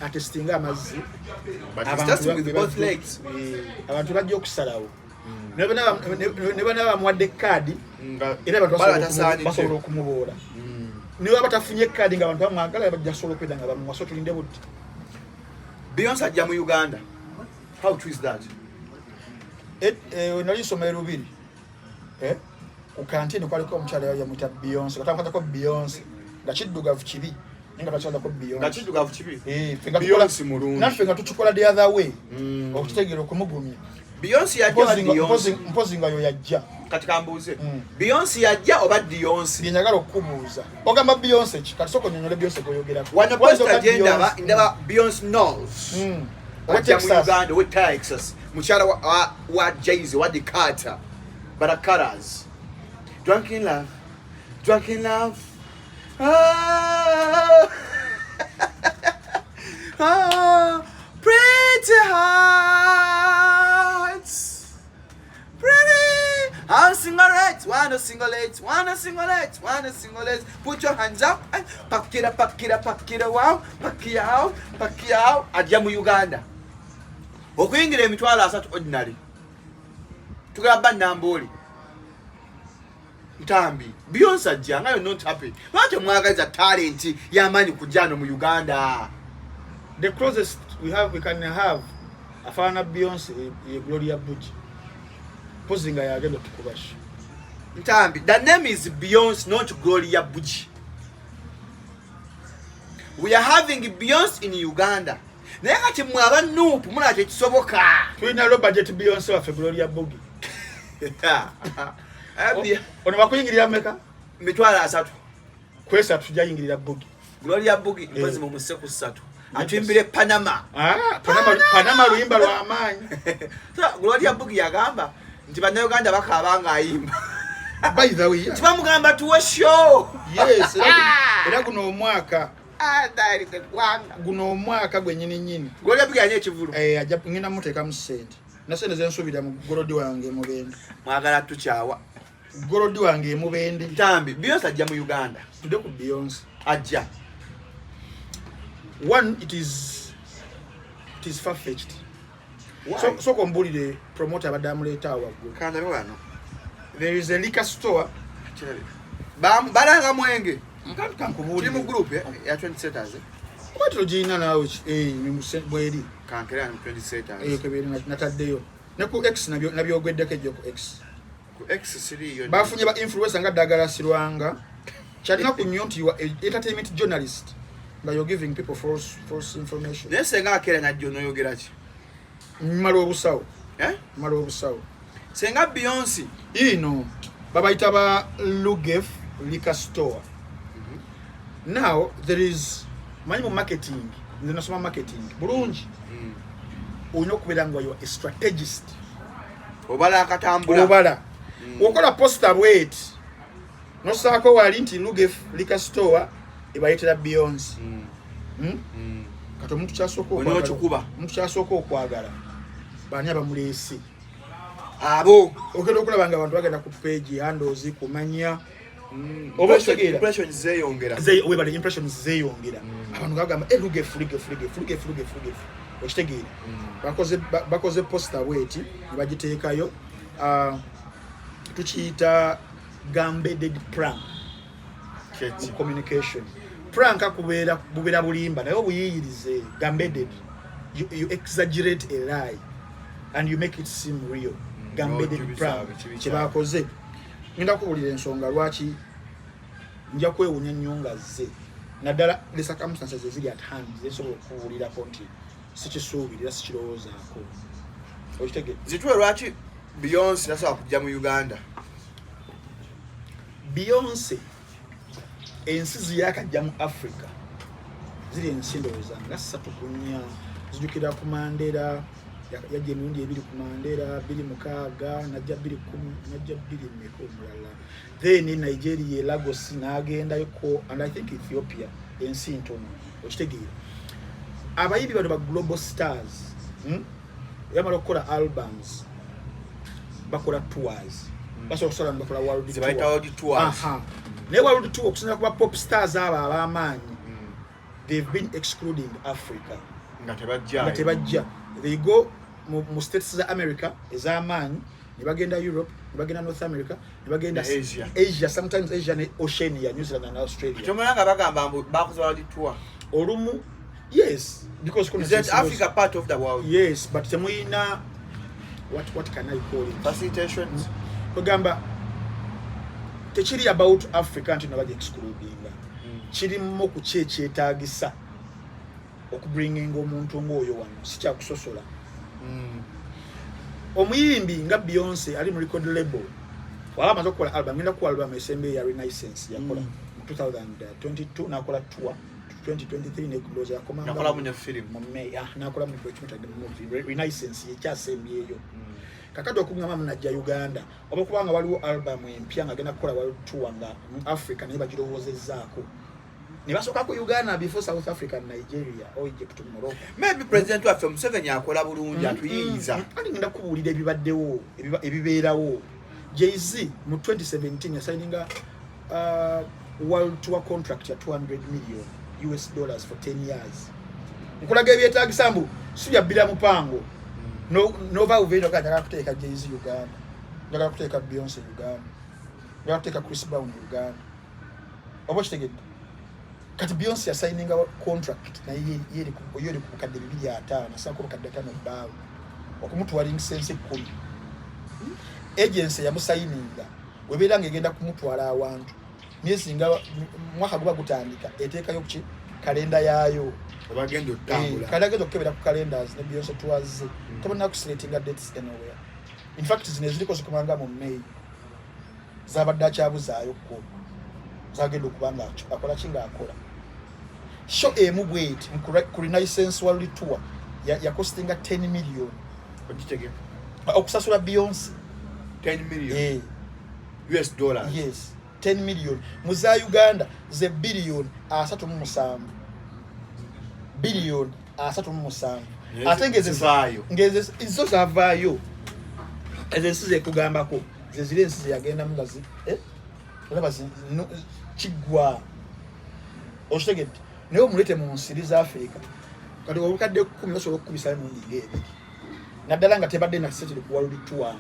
atestinga amazzi. But he's Abantu testing with both legs. Eh, abantu bajja okusalawo ne bana bamuwadde kaadi era abantu Bala tasaanidde. basobola okumuboola. Ne baba batafunye kaadi nga abantu bamwagala, bajja sobola okweda nga bamuwa. So tulinde budde. Beyonce ajja mu Uganda. How true is that? Eh, nali nsoma e Lubiri, eh, ku kantini kwaliko omukyala yali yamuyita Beyonce, katamukwatako Beyonce nga kiddugavu kibi, naye nga takikwatako Nga Beyonce. kiddugavu kibi. Eh, ffe nga Beyonce mulungi. Naffe nga tukikola the other way, okitegeera, okumugumya. Beyonce yajja oba Beyonce? Mpozi nga yo yajja. Kati kambuuze. Beyonce yajja oba Beyonce? Byenjagala okukubuuza, ogamba Beyonce ki? Kati sooka onyonyole Beyonce gweoyogerako. Wano Wayinza poster oga gye ndaba, Beyonce? ndaba Beyonce Knowles. Owe Ajja mu Texas. Uganda, owe Texas. Mukyala wa Jay-Z, wa The Carter. But Carters. Drunk in love. Drunk in love. Ah. Ah, pretty hearts. Pretty. I'm single eight, one a single eight, one a single eight, one a single eight. Put your hands up and pack it up, pack it up, pack it out, pack it out, pack it out. Ajja mu Uganda. Okuyingira 300,000 ordinary. Tugamba Nambooli. Ntambi. Beyonce ajja nga you're not happy. Lwaki omwagaliza talent y'amaanyi kujja no mu Uganda? The closest we have, we can have afaanana Beyonce ye Gloria Bugie, mpozi nga yagenda otukubasha. Ntambi, the name is Beyonce, not Gloria Bugie. We are having Beyonce in Uganda. Naye kati mmwe aba NUP mulaba tekisoboka. Tulina low budget Beyonce waffe Gloria Bugie. Ono bakuyingirira meka? 300,000. Kwesatu tujayingirira Bugie. Gloria Bugie mpozi mumuse ku ssatu. Atuimbire Panama. Ah, Panama, Panama luyimba lw'amaanyi. So, Gloria Bugie yagamba nti Bannayuganda bakaaba ng'ayimba. By the way, Nti bamugamba tuwe show. Yes, era guno omwaka Ah, ndayirize eggwanga. Guno omwaka gwennyini nnyini. Gloria Bugie alina ekivulu. Eh, ajja ngenda muteekamu ssente na sente zensuubira mu golodi wange emubende. Mwagala tukyawa. Golodi wange emubende. Ntambi, Beyonce ajja mu Uganda. Tudde ku Beyonce. Ajja. One, it It is far-fetched. Why? So sooka ombulire promoter abadde amuleeta awo waggulu. Kandabe wano. There is a liquor store. Kirabe. Balanga mwenge. Nkantu Kiri kankubuulire. mu group ya 20 setters. Eh? Oba togirina naawe bweri. Kankera mu 20 setters. Eyo kebeeri nataddeyo. Ne ku X nabyogeddeko ejjo ku X. Ku X siriyo. Bafunye ba influencer nga Ddagala Sirwanga. Kyalina ku nnyo nti you are a entertainment journalist nga you're giving people false information. Naye senga akeera najjo n'oyogera ki? Mmala obusawo. Eh? Mmala obusawo. Senga Beyonce. Ino babayita ba Lugef Liquor Store. Now there is manyi mu marketing, nze nasoma marketing bulungi. Olina okubeera nga you are a strategist. Obala akatambula. Obala. Okola poster bweti. Nosaako wali nti Lugef Liquor Store ebayitira Beyonce. Kati omuntu kyasooka Olina okwagala. okikuba. Omuntu kyasooka okwagala. Baani abamuleese? Abo. Ogenda okulaba nga abantu bagenda ku page handles kumanya. Oba okitegeera? Impressions zeeyongera. Webale impressions zeeyongera. Abantu bagamba Lugef, Lugef, Lugef, Lugef, Lugef, Lugef. Okitegeera? Bakoze poster bweti ne bagiteekayo. Tukiyita gambeded prank. Keki. Mu communication. Prank akubeera bubeera bulimba naye obuyiyirize gambeded. You exaggerate a lie and you make it seem real. Gambeded No, prank. kibi Kye bakoze. Ngenda kubuulira ensonga lwaki nja kwewuunya nnyo nga zze. Naddala the circumstances eziri at hand zesobola okubuulirako nti sikisuubirira, sikirowoozaako. Okitegedde? Zituwe lwaki Beyonce tasobola kujja mu Uganda? Beyonce ensi ziyakajja mu Africa ziri ensi ndowooza nga 3 ku 4. Zijjukira ku Mandela, yajja emirundi ebiri ku Mandela, bbiri mukaaga, najja bbiri kkumi, najja bbiri mmeka omulala. Then Nigeria, Lagos n'agendayoko, and I think Ethiopia, ensi ntono. Okitegeera? Abayimbi bano ba global stars, Yamala okukola albums, bakola tours. Basobola okusala ne bakola world Ze bayita tour. world tours. Aha. Naye world tour okusinziira ku ba pop stars abo ab'amaanyi, they've been excluding Africa. Nga tebajja. Nga tebajja. They go mu states za America ez'amaanyi, ne bagenda Europe, ne bagenda North America, ne bagenda Ne Asia. Asia, sometimes Asia ne Oceania, New Zealand and Australia. Kyomala nga bagamba mbu bakoze world tour. Olumu, yes, because Is that Africa part of the world? Yes, but temuyina what can I call it? Facilitations. Kugamba tekiri about Africa nti nabajja excludinga. Kirimu ku ki ekyetaagisa okubringinga omuntu ng'oyo wano, si kyakusosola. Omuyimbi nga Beyonce ali mu record label, waba amaze okukola album, ngenda kuwa album esembe ya Renaissance yakola mu 2022, n'akola tour 2023 ne ndowooza yakomanga Nakola mu ne film. mu May, n'akola mu documentary movie Renaissance yekyasembyeyo. Kakati okugamba munajja Uganda oba kubanga waliwo album empya nga agenda kukola world tour nga mu Africa, naye bagirowoozezzaako ne basooka ku Uganda before South Africa, Nigeria or Egypt, Morocco. Maybe president waffe Museveni akola bulungi, atuyiyiza. Andi ngenda kubuulira ebibaddewo, ebibeerawo. Jay-Z mu 2017 yasayininga world tour contract ya 200 million US dollars for 10 years. Nkulaga ebyetaagisa mbu si byabbira mupango. No, nova uveeno ka njagala kuteeka Jay-Z Uganda, njagala kuteeka Beyonce Uganda, njagala kuteeka Chris Brown Uganda. Oba okitegedde? Kati Beyonce yasayininga contract naye yeri ku bukadde bibiri ataano, asaako bukadde ataano bbaawe okumutwala ensi 10. Agency yamusayininga webeera ng'egenda kumutwala awantu myezi nga mwaka guba gutandika, eteekayo ki kalenda yaayo. Obagenda otambula. Kale agenda okukebera ku calendars ne Beyonce tours ze, tebonna kuselectinga dates anywhere. In fact zino eziriko zikomanga mu May, zabadde akyabuzaayo ko zagenda okuba nga akola ki ng'akola show emu bweti ku Renaissance World Tour yakostinga 10 million. Ogitegeka. Okusasula Beyonce. 10 million Eh. US dollars. Yes, 10 million mu za Uganda ze billion 37, billion 37. Yes, Ate ngeze zivaayo. Ngeze zo zavaayo. Ezo ensi zekugambako ze ziri ensi zeyagendamu nga olaba kiggwa. Okitegedde? Naye omulete mu nsiri za Africa. Kati obukadde 10 basobola okukubisa emirundi ng'ebiri, naddala nga tebadde na setiri ku world tour,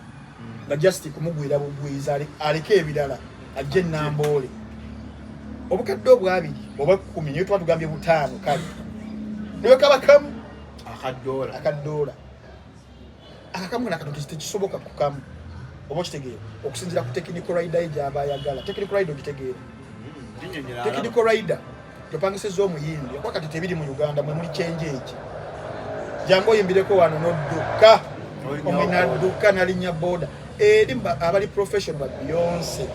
nga just kumugwira bugwiza aleke ebirala ajje Namboole. Obukadde obwabiri oba 10, naye tuba tugambye 5, kale niwe kaba kamu. Akadoola. Akadoola akakamu nakano tekisoboka kukamu, oba okitegeera, okusinziira ku technical rider ye gyaba ayagala. Technical rider ogitegeera? Technical rider, topangisizza omuyimbi okuba kati tebiri mu Uganda, mwe muli kyenje eki, jangu oyimbireko wano nodduka omenadduka nalinnya boda eri abali professional ba Beyonce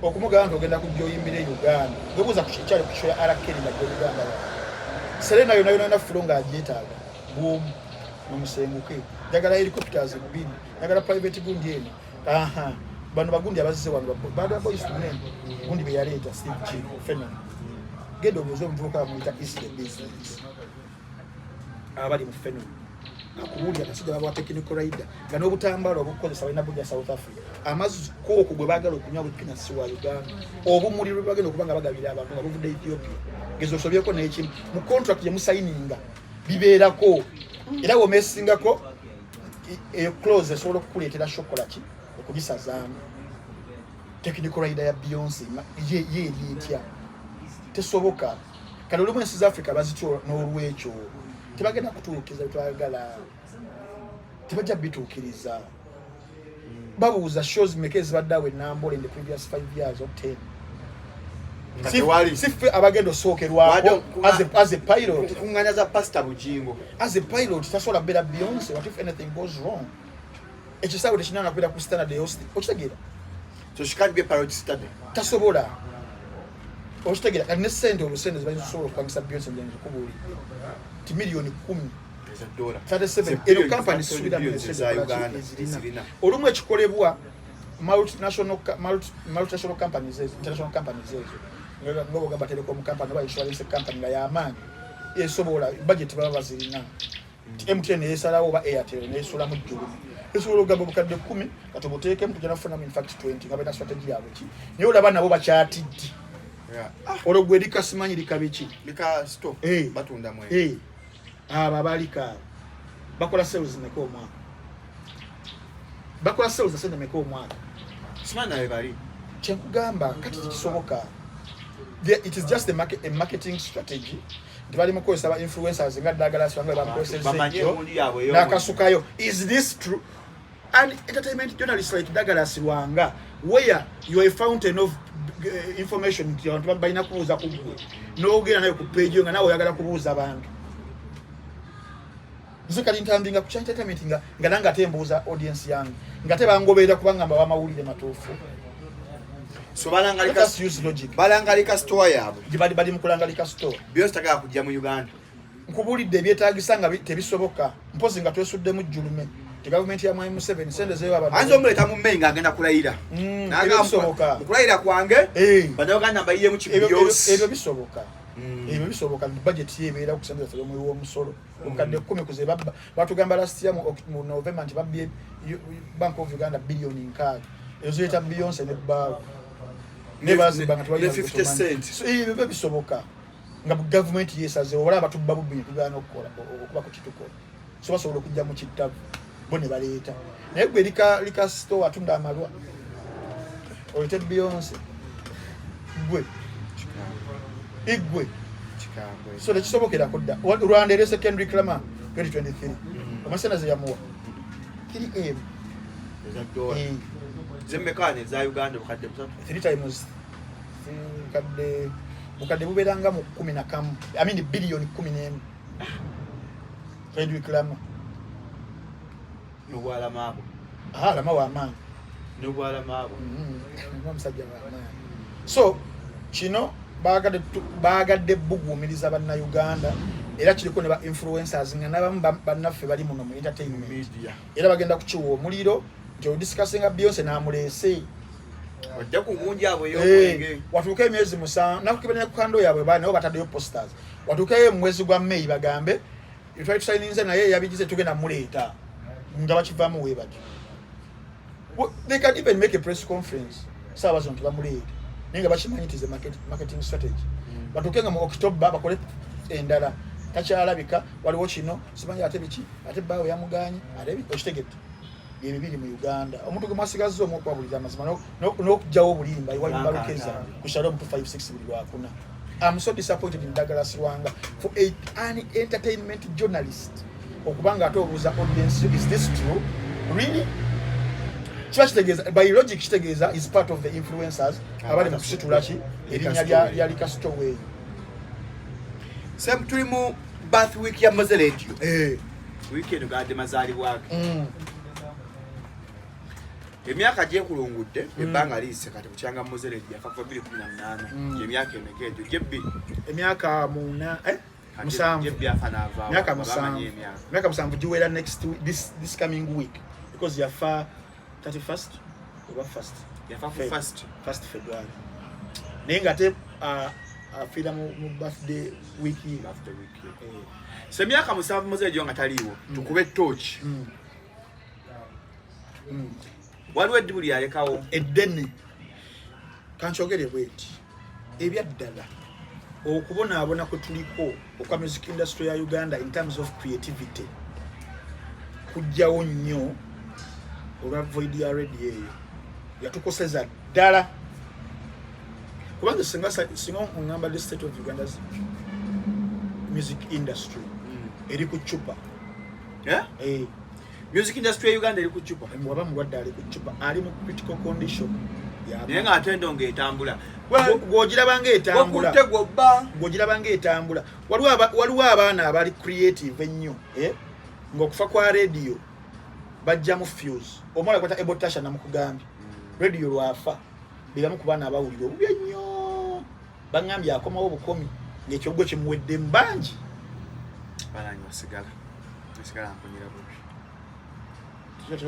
okumugamba nti ogenda kujja oyimbire e Uganda, gwebuuza kukyali ku show ya R. Kelly nga Uganda Serena yona yona flow ng'agyetaaga bwomu nomusenguke, njagala helicopters bbiri, njagala private gundi eno. Aha, bano bagundi abazze wano, bad boys to men, gundi be yaleeta Steve G Phenom. Genda obuuze omuvubuka bamuyita East the Business, abali mu Phenom, akubuulira akasajja babawa technical rider nga n'obutambaala obukozesa balina bujja South Africa, amazzi kooko gwe baagala okunywa bwekina si wa Uganda, obumuli lwe bagenda okuba nga bagabira abantu nga buvudde Ethiopia. Geza osobyeko n'ekimu mu contract gye musayininga bibeerako, era womesingako eyo clause esobola okukuleetera shokola ki okugisazaamu. Technical rider ya Beyonce ye eri etya? Tesoboka. Kati olumu ensi za Africa bazitya, n'olwekyo tebagenda kutuukiriza byetwagala, tebajja bituukiriza. Babuuza shows meka ezibadde awo enambole in the previous 5 years or 10? Si ffe abagenda osookerwako as a pilot. Kuŋŋanya za Pasita Bugingo. As a pilot tasobola kubeera Beyonce. What if anything goes wrong? Ekisaawe tekinana kubeera ku standard eyosti, okitegeera? So she can't be a pilot study. Tasobola, okitegeera? Kati ne sente, obusente zebayinza osobola okupangisa Beyonce, njenza okubuulidde ti miliyoni 10 37, ero company sisubiramu ezirina. Olumu ekikolebwa multinational companies ezo, international companies ezo, nga bwogamba telecom company oba insurance company nga yamaanyi, esobola budget baba bazirina. MTN yesalawo oba Airtel nesulamu jjulumu, esobola okugamba obukadde 10 kati obuteekemu tujja nafunamu in fact 20, nga balina strategy yaabwe ki. Naye olaba nabo bakyatiddi olwo gwe lika simanyi lika biki. Abo abaliko abo bakola sales meka omwaka? Bakola sales sente meka omwaka? Kyenkugamba kati tekisoboka. It is just a marketing strategy nti bali mukozesa ba influencers nga Douglas wange bamukozesezza n'akasukayo. Is this true? An entertainment journalist like Douglas Lwanga, where you are a fountain of information, nti abantu balina kubuuza ku ggwe, n'ogenda nayo ku page yo nga naawe oyagala kubuuza abantu. Nze kati ntandinga ku kya entertainment nga nange ate mbuuza audience yange nga tebangoberera kubanga mbawa amawulire matuufu. So balanga liquor store yaabwe. Gye bali mu kulanga liquor store. Beyonce tagala kujja mu Uganda. Nkubuulidde ebyetaagisa nga tebisoboka, mpozi nga twesuddemu jjulume ti gavumenti ya Mwami Museveni sente zeyo. Ayinza omuleeta mu May ng'agenda kulayira. Bisoboka. Mu kulayira kwange Bannayuganda mbayiyemu kibyosi. Ebyo bisoboka, ebyo bisoboka. Budget ye ebeera ku sente zaffe z'omuwi w'omusolo. Obukadde 10 kuze babba, batugamba last year mu November nti babbye Bank of Uganda biliyoni 60, ezo zireeta Beyonce ne bbaawe ne bazibba nga ne 50 cent. So, ebyo biba bisoboka nga gavumenti yesazeewo. Olaba batubba bubbi ne tugaana okukola okuba ku kitukola, so basobola okujja mu kittavu bo ne baleeta. Naye gwe liquor store atunda amalwa olete Beyonce, gwe igwe? So tekisobokerako dda. Rwanda erese Kendrick Lamar 2023, omasanaze yamuwa 3M. Zemmekaani eza Uganda obukadde 3. 3 times bukadde, bukadde bubeera nga mu 11, I mean biliyoni 11, Kendrick Lamar. Nobwalamaabo. Ah, Lama w'amaanyi. Nobwalamaabo. Omusajja w'amaanyi. So kino baagadde buguumiriza Bannayuganda, era kiriko ne ba influencers nga nabamu bannaffe bali muno mu entertainment media, era bagenda kukiwa omuliro nti odiscussinga Beyonce n'amuleese. Ojja ku ngunji abo ey'omwenge. Watuuke emyezi 7 nakukibanya ku kando yaabwe, nabo bataddeyo posters. Watuukeyo mu mwezi gwa May bagambe twali tusayininze naye yabigize, tugenda muleeta, nga bakivaamu weebatyo. They can even make a press conference saawa zino nti bamuleeta, naye nga bakimanyi nti ze marketing strategy. Batuuke nga mu October bakole endala. Takyalabika, waliwo kino simanyi ate biki, ate bbaawe yamuganye, ate okitegedde. Byebibiri mu Uganda, omuntu gwe mwasigazza omu okwabulira amazima n'okugyawo obulimba iwali balukeza ku Shalom 256 buli Lwakuna. I'm so disappointed in Douglas Lwanga for an entertainment journalist okubanga ate obuuza audience, is this true, really? Kiba kitegeeza, by logic kitegeeza is part of the influencers abali mu kusitula ki erinnya lya Lika Stowe. Sem, tuli mu birth week ya Mowzey Radio. Wiiki eno gadde mazaalibwake. Emyaka gyekulungudde, ebbanga liyise kati bukyanga Mowzey Radio yafa kuva 2018. Emyaka emeka egyo gyebbi? Emyaka muna, eh? 7. Gyebbi afa n'avaawo. Myaka Bamanyi 7. Emyaka. Myaka 7 giwera next week, this coming week, because yafa 31st oba first. Yafa ku Feb. first. First February, naye nga ate afiira mu birthday week ye. Birthday week ye. Eh. So emyaka 7 Mowzey Radio nga taliiwo, tukube torch. Waliwo eddibu lyalekawo. Eddene, kankyogere bweti, ebyaddala okubonaabona kwe tuliko okwa music industry ya Uganda in terms of creativity kujjawo nnyo olwa void ya Radio eyo. Yatukoseza ddala, kubanga singa oŋŋamba the state of Uganda's music industry eri ku cupa. Eh? Eh, Music industry ya Uganda eri ku cupa. Waba mulwadde ali ku cupa, ali mu critical condition. Naye nga ate endongo etambula. Gw'ogiraba ng'etambula. Okutte gwobba. Ng'ogiraba ng'etambula. Waliwo abaana abali creative ennyo, eh? Ng'okufa kwa Radio bajjamu fuse. Omwana kwata Ebo Tasha, namukugambye, Radio lwafa biramu ku baana abawulira obubi ennyo, baŋŋambye akomawo bukomi ng'ekyogwo kimuweddemu bangi. Balanyi basigala, sigala mpunyira bubi.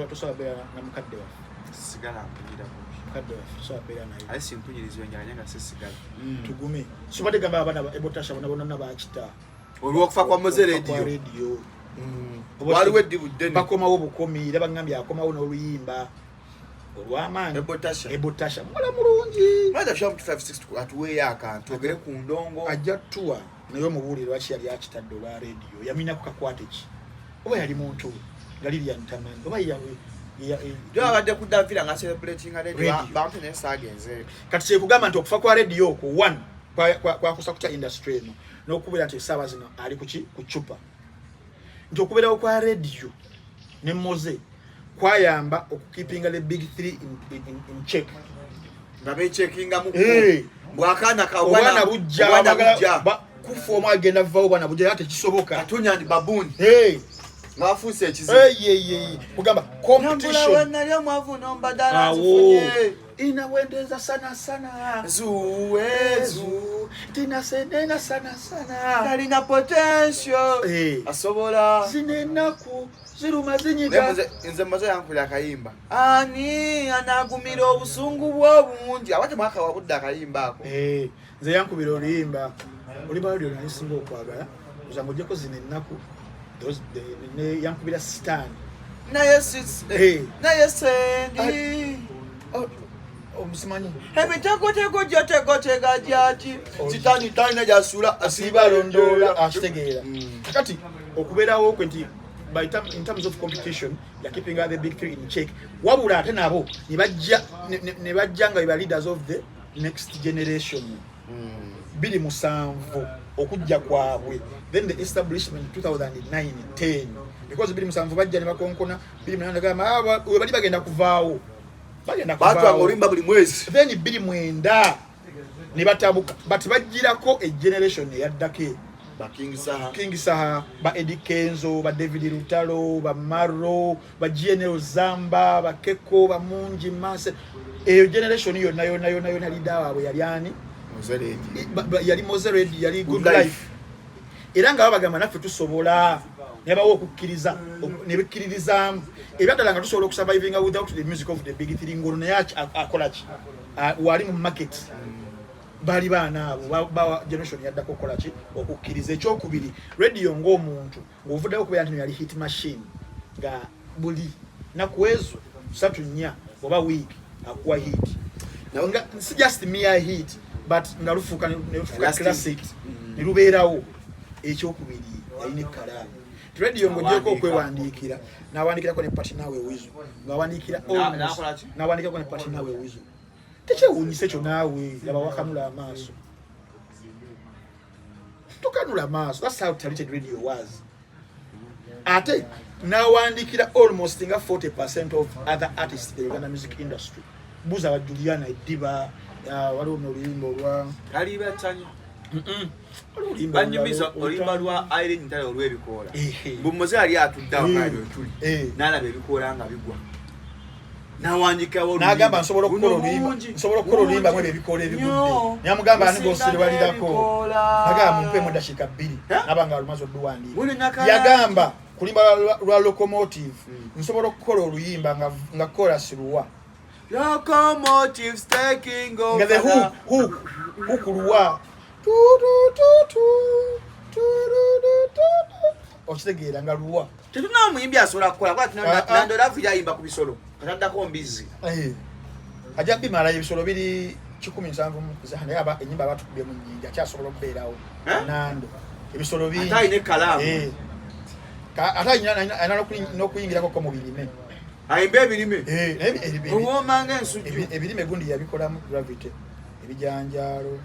Tosobola beera na mukadde waffe. Sigala mpunyira bubi. Mukadde waffe tosobola beera naye. Aye simpunyirizwa enjala naye nga sisigala. Tugume. Sobadde gamba abaana ba Ebo Tasha bona bonna bakita olw'okufa kwa Mowzey Okufa kwa Radio. Radio. Waliwo eddibu ddene. Bakomawo bukomi, era baŋŋambye akomawo n'oluyimba olw'amaanyi. Ebo Tasha. Ebo Tasha muwala mulungi. Mother Shop 256 atuweeyo akantu ogere ku ndongo. Ajja tuwa, naye omubuulire lwaki yali akitadde olwa Radio. Yaminako kakwate ki, oba yali muntu nga Lilian tamanyi oba Jo abadde ku Davila nga celebrating Radio. Radio. Bantu naye saagenze. Kati kyekugamba nti okufa kwa Radio okwo one kwakusa kutya industry eno n'okubeera nti essaawa zino ali kuki ku cupa, nti okubeerawo kwa Radio ne Mowzey kwayamba okukeepinga the big three in check. Nga bechekingamu. Eh. Bwakaana ka obwana bujja. Obwana bujja. Kufa omu agenda vaawo, obwana bujja, era tekisoboka. Katunya ndi baboon. Hey, nga bafuuse ekizibu. hey, hey, hey. Kugamba competition. Nali omwavu nombadala. Awo nzifunye. Inawendeza sana sana. Zuwezu. Tinasenena sana sana. Talina potential. Eh. Asobola. Zino ennaku ziruma Naye zinyiga. nze Mowzey yankulira akayimba, ani anagumira obusungu bw'obungi aba temwaka wabudde akayimba ako. Eh, nze yankubira oluyimba, oluyimba lwalyo nali singa okwagala ozanga ojjeko zino ennaku yankubira sitaani. Naye Eh. naye sendi. Oh, omusimanyi. Ebitegotego gyotegotega gyaki sitaani talina gyasula. Asiiba alondoola, akitegeera. Kati okubeerawo kwe nti in terms of competition ya keeping the big three in check, wabula ate nabo ne bajja ne bajja nga be leaders of the next generation. 2007 okujja kwabwe, then the establishment 2009 10, because 2007 bajja ne bakonkona, 2008 gamba, "Ah, we bali bagenda kuvaawo, bagenda batwanga kuvaawo." oluyimba buli mwezi. Then 2009 ne batabuka, but bagirako e generation eyaddako. Ba King Saha. King Saha, ba Eddie Kenzo, ba David Lutalo, ba Maro, ba GNL Zamba, ba Keko, ba Mungi Mase, eyo generation yonna yonna yonna yonna, leader waabwe yali ani? Mowzey Radio. Yali Mowzey Radio, yali Good Good Life. Life. Era nga babagamba naffe tusobola, nebawa okukkiriza ne bekkiririzaamu. Ebyaddala nga tusobola okusurvivinga without the music of the big three, ngono naye akola ki? Wali mu market baali baana abo bawa generation yaddako okukola ki? Okukkiriza. Ekyokubiri, Radio ng'omuntu ng'ovuddeyo okubeera nti yali hit machine, nga buli naku ezo 3, 4 oba week akuwa hit, nga si just mere hit, but nga lufuuka ne lufuuka Lasting classic hit. Ne lubeerawo. Ekyokubiri, yalina ekkalaamu. Radio ng'ogyeko okwewandiikira, n'awandiikirako ne partner we Weasel, ng'awandiikira N'akola ki? N'awandiikirako ne partner we Weasel. Tekyewuunyisa ekyo naawe, laba wakanula amaaso, tokanula amaaso. That's how talented Radio was. Ate n'awandiikira almost nga 40% of other artists in the Uganda music industry. Buuza ba Juliana Eddiba, waliwo n'oluyimba olwa Kalibatanya. Waliwo oluyimba Banyumiza olulala. oluyimba lwa Irene Ntale olw'ebikoola. Ehe. Bumuze yali atudde awo ngaali wetuli, Eh. n'alaba ebikoola nga bigwa, n'awandikawo. N'agamba, nsobola okukola oluyimba, nsobola okukola oluyimba mu ebyo ebikoola ebigudde. Namugamba, ani gosiriwalirako? Nagamba, mumpeemu eddakiika 2. Naba nga alumaze oluwandiika. Muli nakala- Yagamba kulimba lwa Locomotive, nsobola okukola oluyimba nga chorus luwa. Locomotives taking over. Nga the hook luwa. Tu, tu, tu, tu, tu, tu, tu, tu, tu. Okitegeera nga luwa. Tetulina omuyimbi asobola kukola kuba. Ah, ah. Nandolavu yayimba ku bisolo, kataddako mbizi. Eh, ajja bimala. Ebisolo biri 170, naye aba enyimba abatukubye mu nnyingi, akyasobola okubeerawo. Eh? Nando ebisolo bingi. Ate alina ekkalaamu. Eh. Ate alina n'okuyingirako ko mu birime. Ayimba ebirime. Eh, naye Owooma nga ensujju. Ebirime gundi yabikolamu Gravity ebijanjaalo,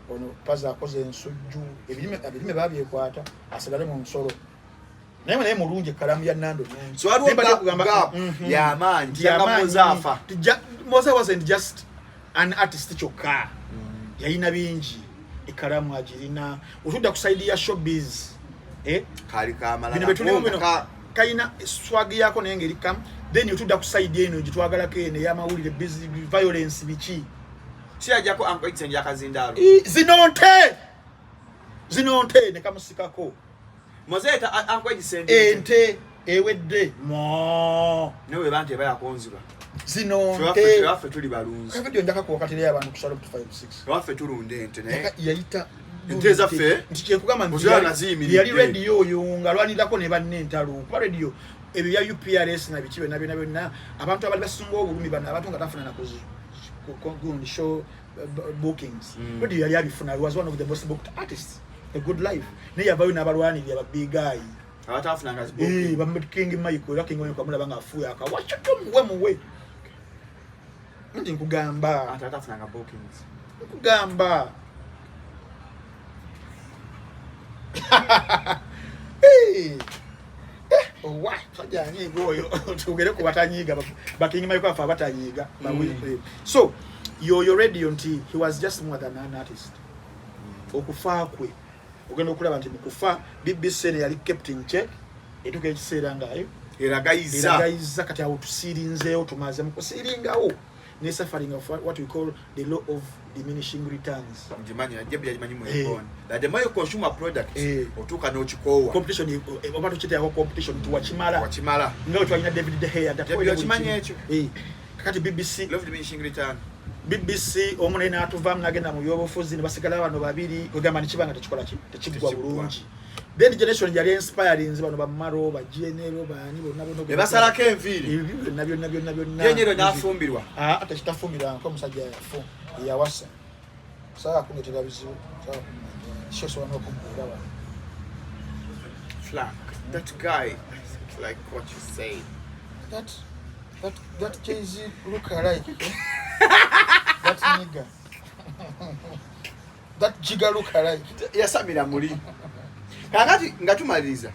ono Paza akoze ensujju, ebirime babyekwata, asigale mu nsolo. Naye mulungi, ekkalaamu ya Nando nungi. So waliwo Naye mbadde kugamba- gap y'amaanyi, Nti nga y'amaanyi. Moze afa. Nti Moze wasn't just an artist kyokka, yalina bingi, ekkalaamu agirina. Otudda ku side ya showbiz, eh? Kali kamalala. Bino byetulimu bino Ka- kalina swag yako, naye ngeri kam. Then otudda ku side eno gitwagalako, eno ey'amawulire, busy, violence, biki. Siyajjako Uncle Ekisenge akazindaalo. Zino nte, zino nte ne kamusikako. Moze yeta Uncle Ekisenge. Ente ewedde mo. Naye weba nti eba yakonziba. Zino nte. Waffe tuli balunzi. Kavidiyo njakakuwakatirayo abantu ku Shalom 256. Waffe tulunda ente, naye Yayita Ente zaffe? Nti kyekugamba nti Ozala ziyimiridde. yali Radio oyo ng'alwanirako ne banne entalo, kuba Radio ebyo bya UPRS na biki byonna byonna byonna, abantu abali basinga obulumi bano, abantu nga tafuna gundi show bookings. Radio yali abifuna. He was one of the most booked artists, a good life, naye yavayo n'abalwanirira ba big guy. Abatafunanga Eh, ba King Michael, era King Michael amulaba ng'afuuye akawakyotyo, muwe muwe, nti nkugamba. Abatafunanga bookings. Nkugamba. Eh, eh, owa sajja anyiiga oyo, tugere ku batanyiiga, ba King Michael afe abatanyiiga. So yoyo Radio nti he was just more than an artist. Okufa kwe ogenda okulaba nti mukufa BBC ne yali kept in check, etuuka ekiseera ngaayo eragayiza. Eragayiza. Kati awo tusiirinzeewo, tumaze mu kusiiringawo ne suffering of what we call the law of diminishing returns. Ngimanyi, najja byagimanyi mu Eh. ebon that the more you consume a product, Eh. otuuka n'okikoowa. Competition, oba tukiteekako competition tuwakimala. Wakimala. Nga bwe twalina David De Gea. Jebbi, okimanyi ekyo? Kakati BBC, Law of diminishing return. BBC omu naye n'atuvaamu n'agenda mu byobufuzi, ne basigala bano babiri. Kwegamba nekiba nga tekikola ki, tekiggwa Tekiggwa. bulungi. Then generation yali inspiring bano bamaro, ba GNL, baani bonna bonna. Ne basalako enviiri. Ebyo byonna byonna byonna byonna. GNL n'afumbirwa. Ah, tekitafumbirwa, omusajja yafu yawasa. Sawa kunetera bizibu, sawa kumanya kyosobola n'okumbuulira wano. Frank, that guy, like what you say. That Jay-Z look alike, eh? That nigga, that jigga look alike. Yasamira muli. Kakati nga tumaliriza,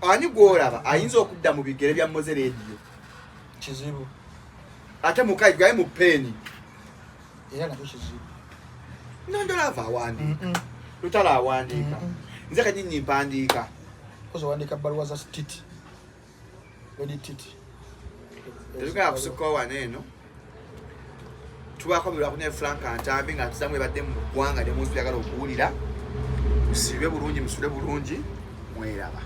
ani gw'olaba ayinza okudda mu bigere bya Moze Radio? Kizibu. Ate mukayi gaye mu peeni. Era nakyo kizibu. Nandolava awandiika, Lutalo awandiika, nze kanyini mpandiika. Kozi owandiika bbaluwa za titi, Lady Titi. Tetugenda kusukkawo wano. Eno tubaako birwako ne Frank Ntambi nga tuzamu ebadde mu ggwanga ne munsi. Byagala okuwulira, musiibe bulungi, musule bulungi, mweraba.